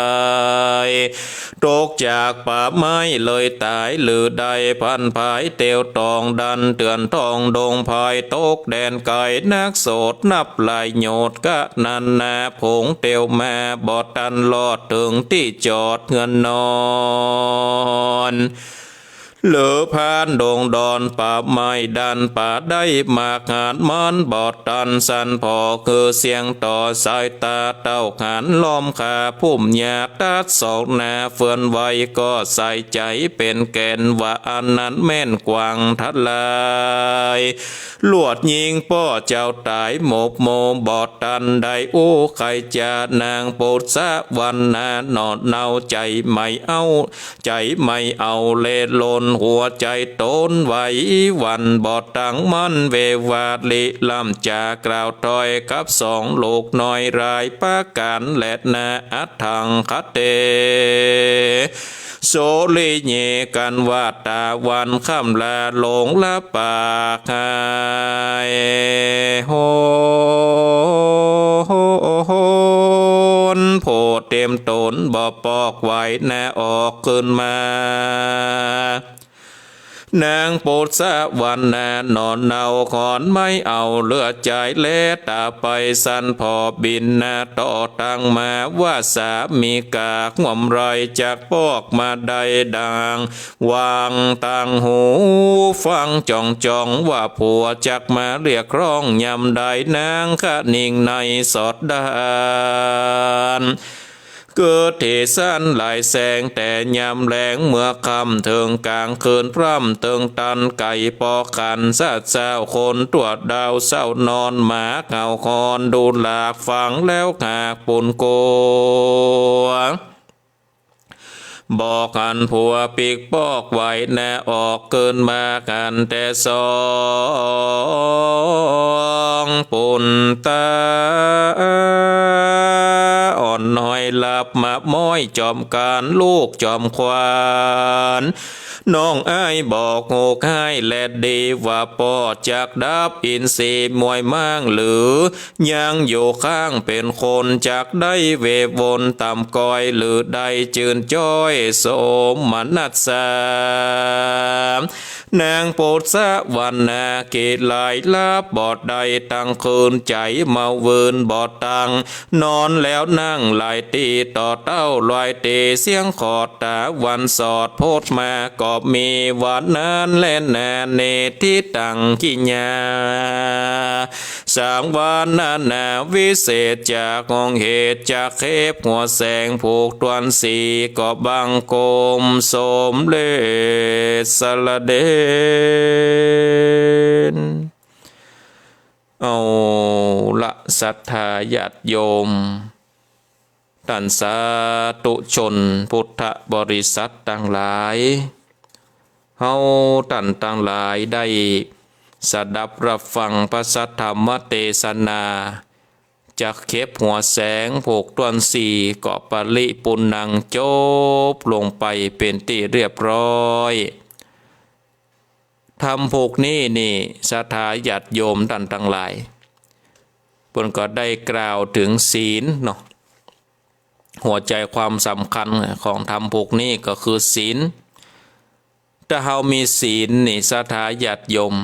ตกจากป่าไม้เลยต๋าย หรือได้พันภายเตียวตองดันเตือนทองดงไพร ตกแดนไก๋นักโสดนับหลายโยชน์กะนั้นนา ผงเตียวมาบ่ตันลอดเถิงตี้จอดเฮือนนอน หรือผ่านดงดอนป่าไม้ดันป่าได้มากหาดมันบ่ตันสันผ่อคือเสียงต่อสายต๋าเต้าหันล้อมขาพุ่มหญ้าตัดศอกนาเฟือนไว้ก็ใส่ใจ๋เป๋นแก่นว่าอันนั้นแม่นกว้างทลาย ลวดยิงป้อเจ้าต๋ายหมบโมบ่ตันได้อู้ใค่จานางปุษสะวันนาหนอนเนาใจ๋ไม่เอา ใจ๋ไม่เอาเลหล่นหัวใจ๋ต๋นไหวหวั่นบ่ตังมันเววาลิล้ำจากล่าวถ้อยกับสองลูกน้อยหลายประก๋านแลนา อัตถังคะเต สุริเย กั๋นว่าต๋าวันค่ำลาลงละปากหาย โห นโผเต็มต๋นบ่ปอกไหวนาออกคืนมา นางปุษสะวรรณาหนอนเอาขอนไม้เอาเลื่อยใจ๋แล ต๋าไปสันผ่อบิณฑบาตต่อตังมาว่า สามีก๋า ห่วมไรจักปอกมาได้ดัง วางตังหูฟังจ่องๆ ว่าผัวจักมาเรียกร้องยามใด นางคะนิงในสอดด้าน เกิดเทศานหลายแสง แต่ยามแลงเมื่อค่ำเถิงก๋างคืน พร่ำเถิงตันไก่ปอขัน สัตว์เศร้าคนตรวจดาวเศร้านอน หมาเห่าหอนดูหลากฟังแล้วหากปูนกัว บอกหันผัวปิ๊กปอกไหวหน้าออกเกินมาหันแต่สอง ปูนต๋าอ่อนน้อยหลับมาม้อย จอมก๋านลูกจอมขวัญ น้องอ้ายบอกฮูกฮ้ายแลดี ว่าป้อจักดับอินทรีย์มวยม้างหรือ ยังอยู่ข้างเป๋นคน จักได้เววนต่ำก้อย หรือได้จืนจ้อยสมนัสสา นางปุษสะวรรณาขี้ไหลหลับบ่ได้ตังคืน ใจ๋เมาวืนบ่ตังนอน แล้วนั่งไหลตี้ต่อเต้าลอยตี้เสียงขอด ต๋าวันสอดพดมาก็มี วันนั้นแลนาเนติตังกิญญา สังวรรณนาวิเศษ จากห้องเหตุจักเข็บหัวแสง ผูกตวนสีก็บังคมสมเร็จสละเดช เอาละศรัทธาญาติโยม ต้านสาธุชนพุทธบริษัทตังหลาย เฮาต้านตังหลายได้สดับรับฟังพระสัทธรรมเตสนา จักเข็บหัวแสงผูกตวนสีก็ปริปุณณังจบลงไปเป๋นตี้เรียบร้อย ธรรมผูกนี้นี่ศรัทธาญาติโยมต้านตังหลาย เปิ้นก็ได้กล่าวเถิงศีลเนาะ หัวใจ๋ความสำคัญของธรรมผูกนี้ก็คือศีล ถ้าเฮามีศีลนี่ศรัทธาญาติโยม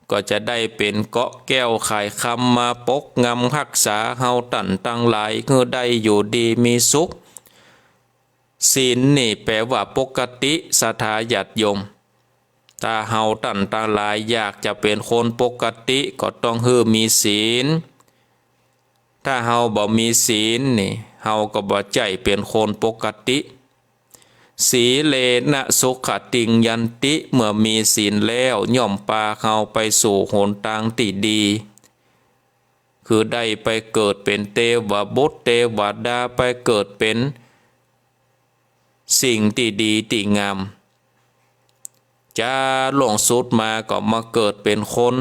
ก็จะได้เป๋นเกราะแก้วไขคำมาปกงำฮักษาเฮาต้านตังหลายหื้อได้อยู่ดีมีสุข ศีลนี่แปลว่าปกติศรัทธาญาติโยม ถ้าเฮาต้านตังหลายอยากจะเป๋นคนปกติก็ต้องหื้อมีศีล ถ้าเฮาบ่มีศีลนี่ เฮาก็บ่ใจ้เป๋นคนปกติ สีเลนะสุขติงยันติ เมื่อมีศีลแล้วย่อมปาเฮาไปสู่หนตางตี้ดี คือได้ไปเกิดเป๋นเตวบุตรเตวดา ไปเกิดเป๋นสิ่งตี้ดีตี้งาม จ๋าล่วงสุดมาก็มาเกิดเป๋นคน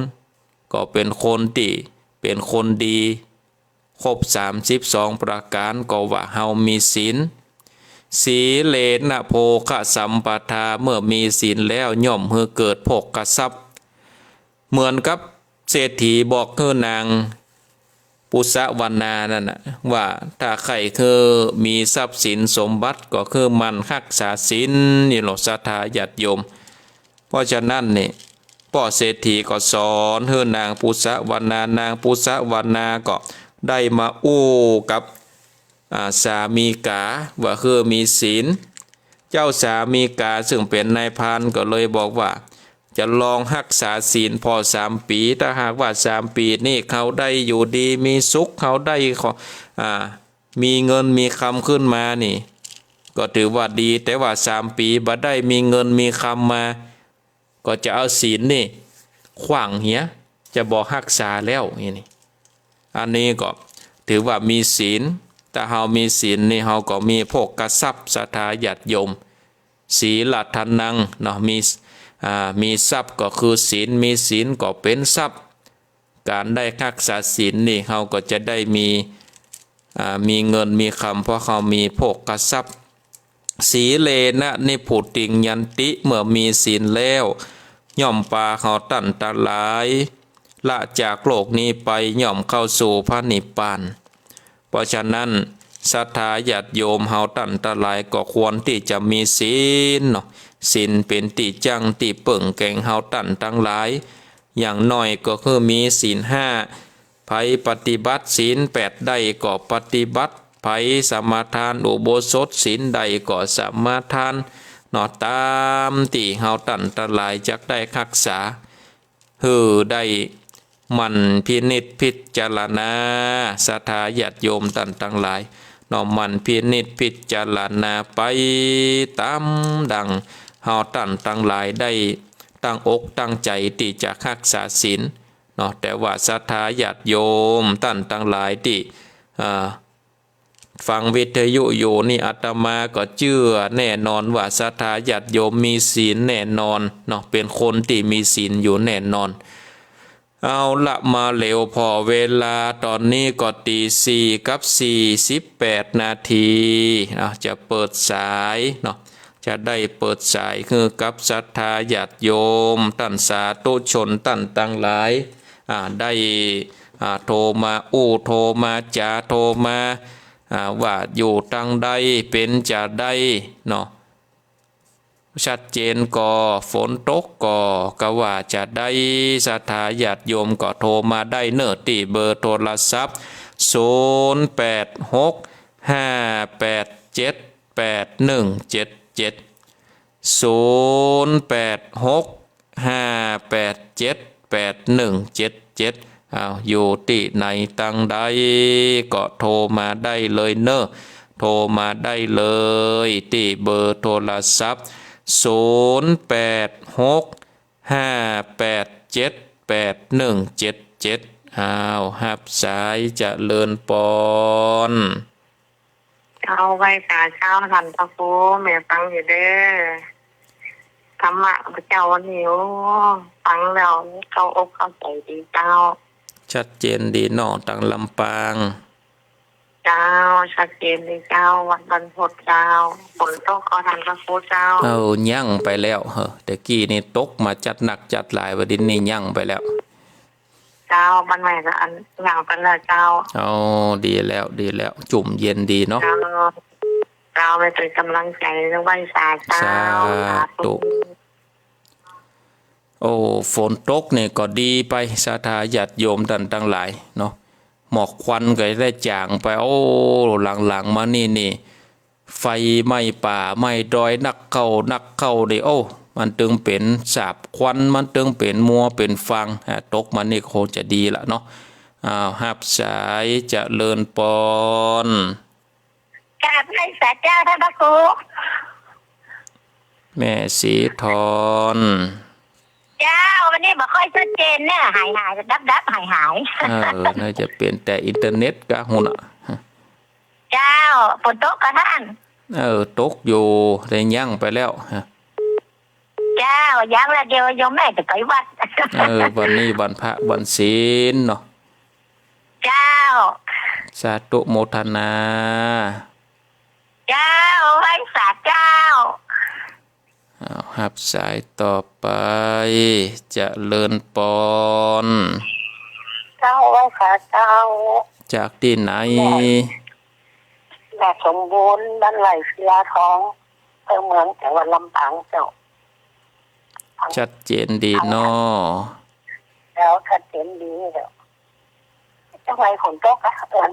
ก็เป๋นคนตี้เป๋นคนดี ครบสามสิบสองประก๋านก็ว่าเฮามีศีล สีเลนะโภคสัมปทา เมื่อมีศีลแล้วย่อมหื้อเกิดโภคทรัพย์ เหมือนกับเศรษฐีบอกหื้อนางปุษสะวรรณานั่นน่ะ ว่าถ้าใค่หื้อมีทรัพย์สินสมบัติก็คือหมั่นฮักษาศีลนี่แหละศรัทธาญาติโยม เพราะฉะนั้นนี่ ป้อเศรษฐีก็สอนหื้อนางปุษสะวรรณา นางปุษสะวรรณาก็ได้มาอู้กับ อ่า สามีก๋าว่าหื้อมีศีล เจ้าสามีก๋าซึ่งเป๋นนายพรานก็เลยบอกว่า จะลองฮักษาศีลผ่อสามปี๋ ถ้าหากว่าสามปี๋นี่เฮาได้อยู่ดีมีสุข เฮาได้ขอ อ่า มีเงินมีคำขึ้นมานี่ ก็ถือว่าดี แต่ว่าสามปี๋บ่ได้มีเงินมีคำมา ก็จะเอาศีลนี่ขว้างเหีย จะบ่ฮักษาแล้วนี่ อันนี้ก็ถือว่ามีศีล ถ้าเฮามีศีลนี่เฮาก็มีโภคทรัพย์ศรัทธาญาติโยม สีลทานังเนาะ มี อ่า มีทรัพย์ก็คือศีล มีศีลก็เป๋นทรัพย์ ก๋านได้ฮักษาศีลนี่เฮาก็จะได้มี อ่า มีเงินมีคำ เพราะเฮามีโภคทรัพย์ สีเลนะนิพพุติงยันติ เมื่อมีศีลแล้ว ย่อมปาเฮาต้านตังหลาย ละจากโลกนี้ไป ย่อมเข้าสู่พระนิพพาน เพราะฉะนั้น ศรัทธาญาติโยมเฮาต้านตังหลายก็ควรตี้จะมีศีลเนาะ ศีลเป๋นตี้จั้งตี้เปิ้งแก่เฮาต้านตังหลาย อย่างน้อยก็คือมีศีลห้า ใผปฏิบัติศีลแปดได้ก็ปฏิบัติ ใผสมาทานอุโบสถศีลได้ก็สมาทานเนาะ ต๋ามตี้เฮาต้านตังหลายจักได้ฮักษา หื้อได้หมั่นพินิจพิจารณา ศรัทธาญาติโยมต้านตังหลายเนาะ หมั่นพินิจพิจารณาไปต๋ามดังเฮาต้านตังหลายได้ตั้งอกตั้งใจ๋ตี้จะฮักษาศีลเนาะ แต่ว่าศรัทธาญาติโยมต้านตังหลายตี้ อ่า ฟังวิทยุอยู่นี่ อาตมาก็เจื้อแน่นอนว่าศรัทธาญาติโยมมีศีลแน่นอนเนาะ เป๋นคนตี้มีศีลอยู่แน่นอน เอาละ มาเหลวผ่อเวลา ต๋อนนี้ก็ตี๋สี่กับสี่สิบแปดนาทีเนาะ จะเปิดสายเนาะ จะได้เปิดสายหื้อกับศรัทธาญาติโยมต้านสาธุชนต้านตังหลาย อ่า ได้ อ่า โทรมาอู้ โทรมาจ๋า โทรมา อ่า ว่าอยู่ตังใด เป๋นจาใดเนาะ ชัดเจนก่อ ฝนตกก่อ กาว่าจาใด ศรัทธาญาติโยมก็โทรมาได้เนาะ ตี้เบอร์โทรศัพท์ ศูนย์แปดหก ห้าแปดเจ็ด แปดหนึ่งเจ็ดเจ็ด ศูนย์แปดหก ห้าแปดเจ็ด แปดหนึ่งเจ็ดเจ็ด อ้าว อยู่ตี้ไหนตังใดก็โทรมาได้เลยเนาะ โทรมาได้เลยตี้เบอร์โทรศัพท์ ศูนย์แปดหก ห้าแปดเจ็ด แปดหนึ่งเจ็ดเจ็ด อ้าว ฮับสาย เจริญปอน เจ้า ไหว้สาเจ้า ต้านพระครู แม่ฟังอยู่เด้อ ธรรมะพระเจ้าวันนี้ โอ้ ฟังแล้วเข้าอกเข้าใจ๋ดีเจ้า ชัดเจนดีเนาะ ตังลำปาง เจ้า ชัดเจนดีเจ้า วัน วันพุธเจ้า ฝนตกก่อ ต้านพระครูเจ้า เอ้า ยั้งไปแล้ว เฮ้อ ตะกี้นี่ตกมาจัดหนักจัดหลาย บ่าดนี้นี่ยั้งไปแล้ว เจ้า บ้านใหม่ก็อัน ยั้งไปแล้วเจ้า อ๋อ ดีแล้ว ดีแล้ว จุ่มเย็นดีเนาะ เจ้า เจ้า ไปเป๋นก๋ำลังใจ๋ ไหว้สาเจ้า สาธุ สาธุ โอ้ ฝนตกนี่ก็ดีไป ศรัทธาญาติโยมต้านตังหลายเนาะ หมอกควันก็ได้จ๋างไป โอ้ หลังๆ มานี่นี่ ไฟไหม้ป่าไหม้ดอยนักเข้านักเข้านี่ โอ้ มันตึงเป๋นสาบควัน มันตึงเป๋นมัวเป๋นฟาง อ่า ตกมานี่คงจะดีละเนาะ อ้าว ฮับสาย เจริญปอน กราบไหว้สาเจ้า ต้านพระครู แม่ศรีทร เจ้า วันนี้บ่ค่อยชัดเจนเนี่ย หายๆ ดับๆ หายๆ เออ น่าจะเป๋นแต่อินเทอร์เน็ตกะ ฮู้น่ะ เจ้า ฝนตกก่อต้าน เออ ตกอยู่ แต่ยั้งไปแล้ว เจ้า ยั้งแล้ว เดี๋ยวโยมแม่จะไปวัด เออ วันนี้วันพระวันศีลเนาะ เจ้า สาธุโมทนา เจ้า ไหว้สาเจ้า อ้าว ฮับสายต่อไป เจริญปอน เจ้า ไหว้สาเจ้า จากตี้ไหน แม่ แม่สมบูรณ์ บ้านไร่ศิลาทอง อำเภอเมือง จังหวัดลำปางเจ้า ชัดเจนดีเนาะ เจ้า ชัดเจนดีเจ้า จังหวัดฝนตกอะ เอิ้น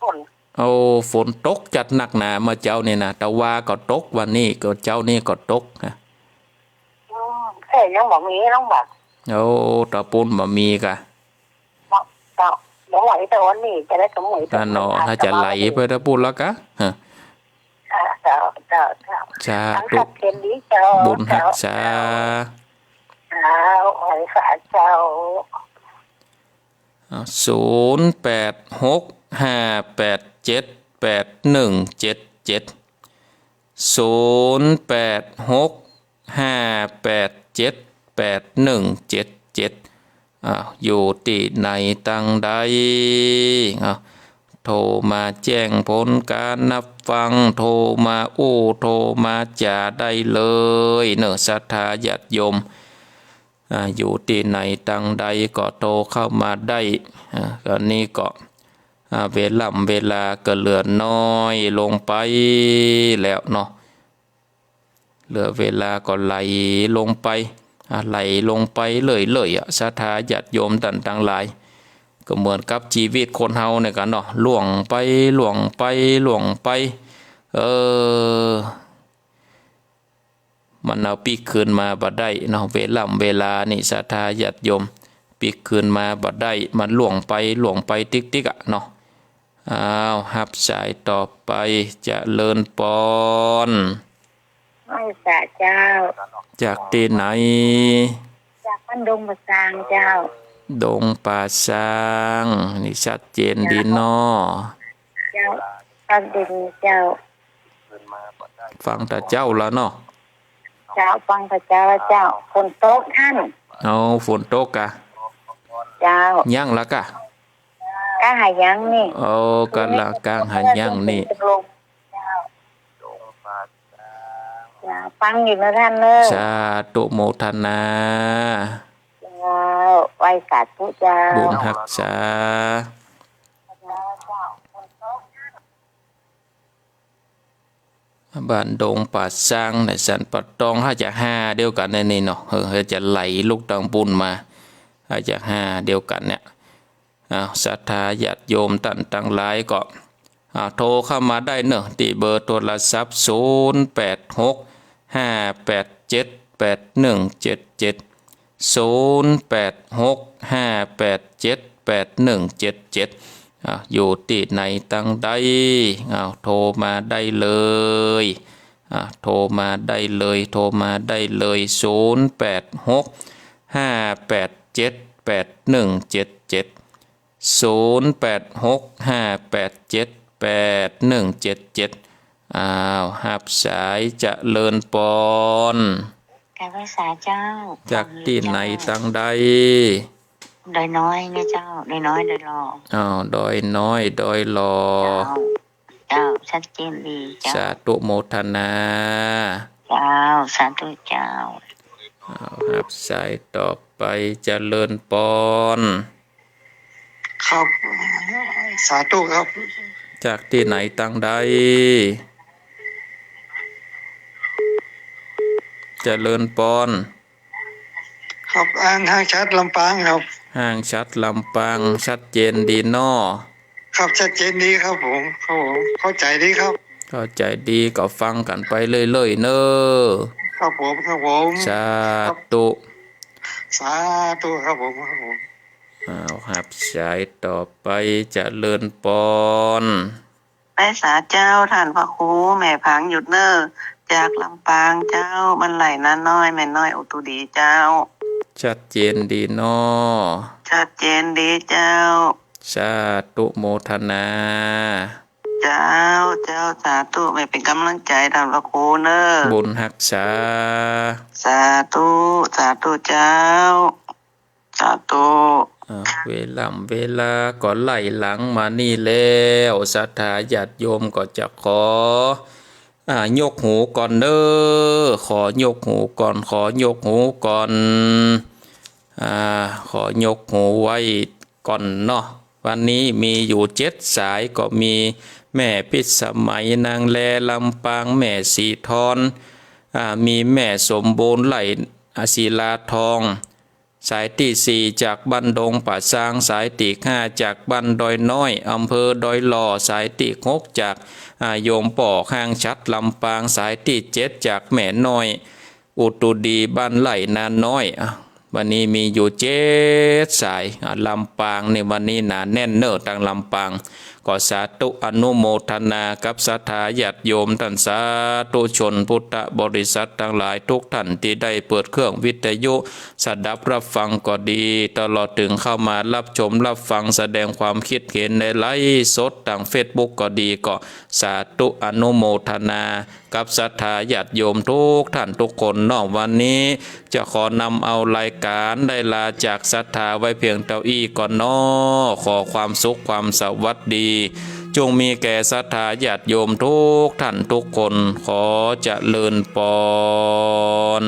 ฝน โอ้ ฝนตกจัดนักหนาเมื่อเจ๊านี่นะ ตะวาก็ตก วันนี้ก็ เจ๊านี่ก็ตกนะ อืม แต่ยังบ่มีน้องบัก โอ้ ตะปูนบ่มีกะ เจ้า เจ้า บ่ไหวแต่วันนี้จะได้สมุย อ่ะเนาะ ถ้าจะไหลไปตะปูนแล้วกะ ฮะ เจ้า เจ้า เจ้า สาธุ เจ้า บุญฮักษา เจ้า ไหว้สาเจ้า อ่ะ ศูนย์แปดหก ห้าแปดเจ็ด แปดหนึ่งเจ็ดเจ็ด ศูนย์แปดหก ห้าแปดเจ็ด แปดหนึ่งเจ็ดเจ็ด อ่า อยู่ตี้ไหนตังใด อ่า โทรมาแจ้งผลก๋านฮับฟัง โทรมาอู้ โทรมาจ๋าได้เลยเนาะ ศรัทธาญาติโยม อ่า อยู่ตี้ไหนตังใดก็โทรเข้ามาได้ อ่า ต๋อนนี้ก็ อ่า เวล่ำเวลาก็เหลือน้อยลงไปแล้วเนาะ เหลือเวลาก็ไหลลงไป อ่ะ ไหลลงไปเรื่อยๆ อ่ะ ศรัทธาญาติโยมต้านตังหลาย ก็เหมือนกับจีวิตคนเฮาเนี่ยกั๋นเนาะ ล่วงไป ล่วงไป ล่วงไป เออ มันเอาปิ๊กคืนมาบ่ได้เนาะ เวล่ำเวลานี่ ศรัทธาญาติโยม ปิ๊กคืนมาบ่ได้ มันล่วงไป ล่วงไปติ๊กๆ อ่ะเนาะ อ้าว ฮับสายต่อไป เจริญปอน ไหว้สาเจ้า จากตี้ไหน จากบ้านดงป่าซางเจ้า ดงป่าซาง นี่ชัดเจนดีเนาะ เจ้า ฟังดีๆ เจ้า ฟังแต่เจ๊าแล้วเนาะ เจ้า ฟังแต่เจ๊าแล้วเจ้า ฝนตกท่าน เอา ฝนตกก่ะ เจ้า ยังละก่ะ ก้างหายังนี่ โอ้ ก๋ำลังก้างหายังนี่ เจ้า ฟังอยู่นะท่านเนอะ สาธุโมทนา เจ้า ไหว้สาธุเจ้า บุญฮักษา บ้านดงป่าซางในสันป่าตอง หาจะห้าเดียวกั๋นในนี่เนาะ เออ หาจะไหลลุกตางปู๊นมา หาจะห้าเดียวกั๋นเนี่ย อ้าว ศรัทธาญาติโยมต้านตังหลายก็ อ่า โทรเข้ามาได้เนาะ ตี้เบอร์โทรศัพท์ ศูนย์แปดหก ห้าแปดเจ็ด แปดหนึ่งเจ็ดเจ็ด ศูนย์แปดหก ห้าแปดเจ็ด แปดหนึ่งเจ็ดเจ็ด อ่า อยู่ตี้ไหนตังใด อ้าว โทรมาได้เลย อ่า โทรมาได้เลย โทรมาได้เลย ศูนย์แปดหก ห้าแปดเจ็ด แปดหนึ่งเจ็ดเจ็ด ศูนย์แปดหก ห้าแปดเจ็ด แปดหนึ่งเจ็ดเจ็ด อ้าว ฮับสาย เจริญปอน กราบไหว้สาเจ้า จากตี้ไหนตังใด ดอยน้อยนะเจ้า ดอยน้อย ดอยหล่อ อ้าว ดอยน้อย ดอยหล่อ เจ้า เจ้า ชัดเจนดีเจ้า สาธุโมทนา เจ้า สาธุเจ้า อ้าว ฮับสายต่อไป เจริญปอน ครับ สาธุครับ จากตี้ไหนตังใด เจริญปอน ครับ อันห้างฉัตรลำปางครับ ห้างฉัตรลำปาง ชัดเจนดีเนาะ ครับ ชัดเจนดีครับผม ครับผม เข้าใจ๋ดีครับ เข้าใจ๋ดีก็ฟังกั๋นไปเรื่อยๆ เน่อ ครับผม ครับผม สาธุ สาธุครับผม ครับผม อ้าว ฮับสายต่อไป เจริญปอน ไหว้สาเจ้า ต้านพระครู แม่ผางหยุดเน่อ จากลำปางเจ้า บ้านไร่นาน้อย แม่น้อยอุตุดีเจ้า ชัดเจนดีเนาะ ชัดเจนดีเจ้า สาธุโมทนา เจ้า เจ้า สาธุ แม่เป๋นก๋ำลังใจ๋ต้านพระครูเน่อ บุญฮักษา สาธุ สาธุเจ้า สาธุ อ่า เวล่ำเวลาก็ไล่หลังมานี่แล้ว ศรัทธาญาติโยมก็จะขอ อ่า ยกหูก่อนเน่อ ขอยกหูก่อน ขอยกหูก่อน อ่า ขอยกหูไว้ก่อนเนาะ วันนี้มีอยู่เจ็ดสาย ก็มีแม่พิสมัย นางแล ลำปาง แม่สีทอน อ่า มีแม่สมบูรณ์ ไร่ อ่า ศิลาทอง สายตี้สี่ จากบ้านดงป่าซาง สายตี้ห้า จากบ้านดอยน้อย อำเภอดอยหล่อ สายตี้หก จาก อ่า โยมป้อห้างฉัตรลำปาง สายตี้เจ็ด จากแม่น้อยอุตุดี บ้านไร่นาน้อย อ่ะ วันนี้มีอยู่เจ็ดสาย อ่ะ ลำปางนี่วันนี้หนาแน่นเน่อ ตางลำปาง ก็สาธุอนุโมทนากับศรัทธาญาติโยมต้านสาธุชนพุทธบริษัทตังหลายกู้ต้านตี้ได้เปิดเครื่องวิทยุสดับฮับฟังก็ดี ตลอดเถิงเข้ามาฮับชมฮับฟัง แสดงความกึ๊ดเห็นในไลฟ์สดตางเฟซบุ๊กก็ดี ก็สาธุอนุโมทนา กับศรัทธาญาติโยมกู้ต้านกู้คนเนาะ วันนี้จะขอนำเอารายก๋านได้ลาจากศรัทธาไว้เพียงเต้าอี้ก่อนเนาะ ขอความสุขความสวัสดี จงมีแก่ศรัทธาญาติโยมกู้ต้านกู้คน ขอเจริญปอน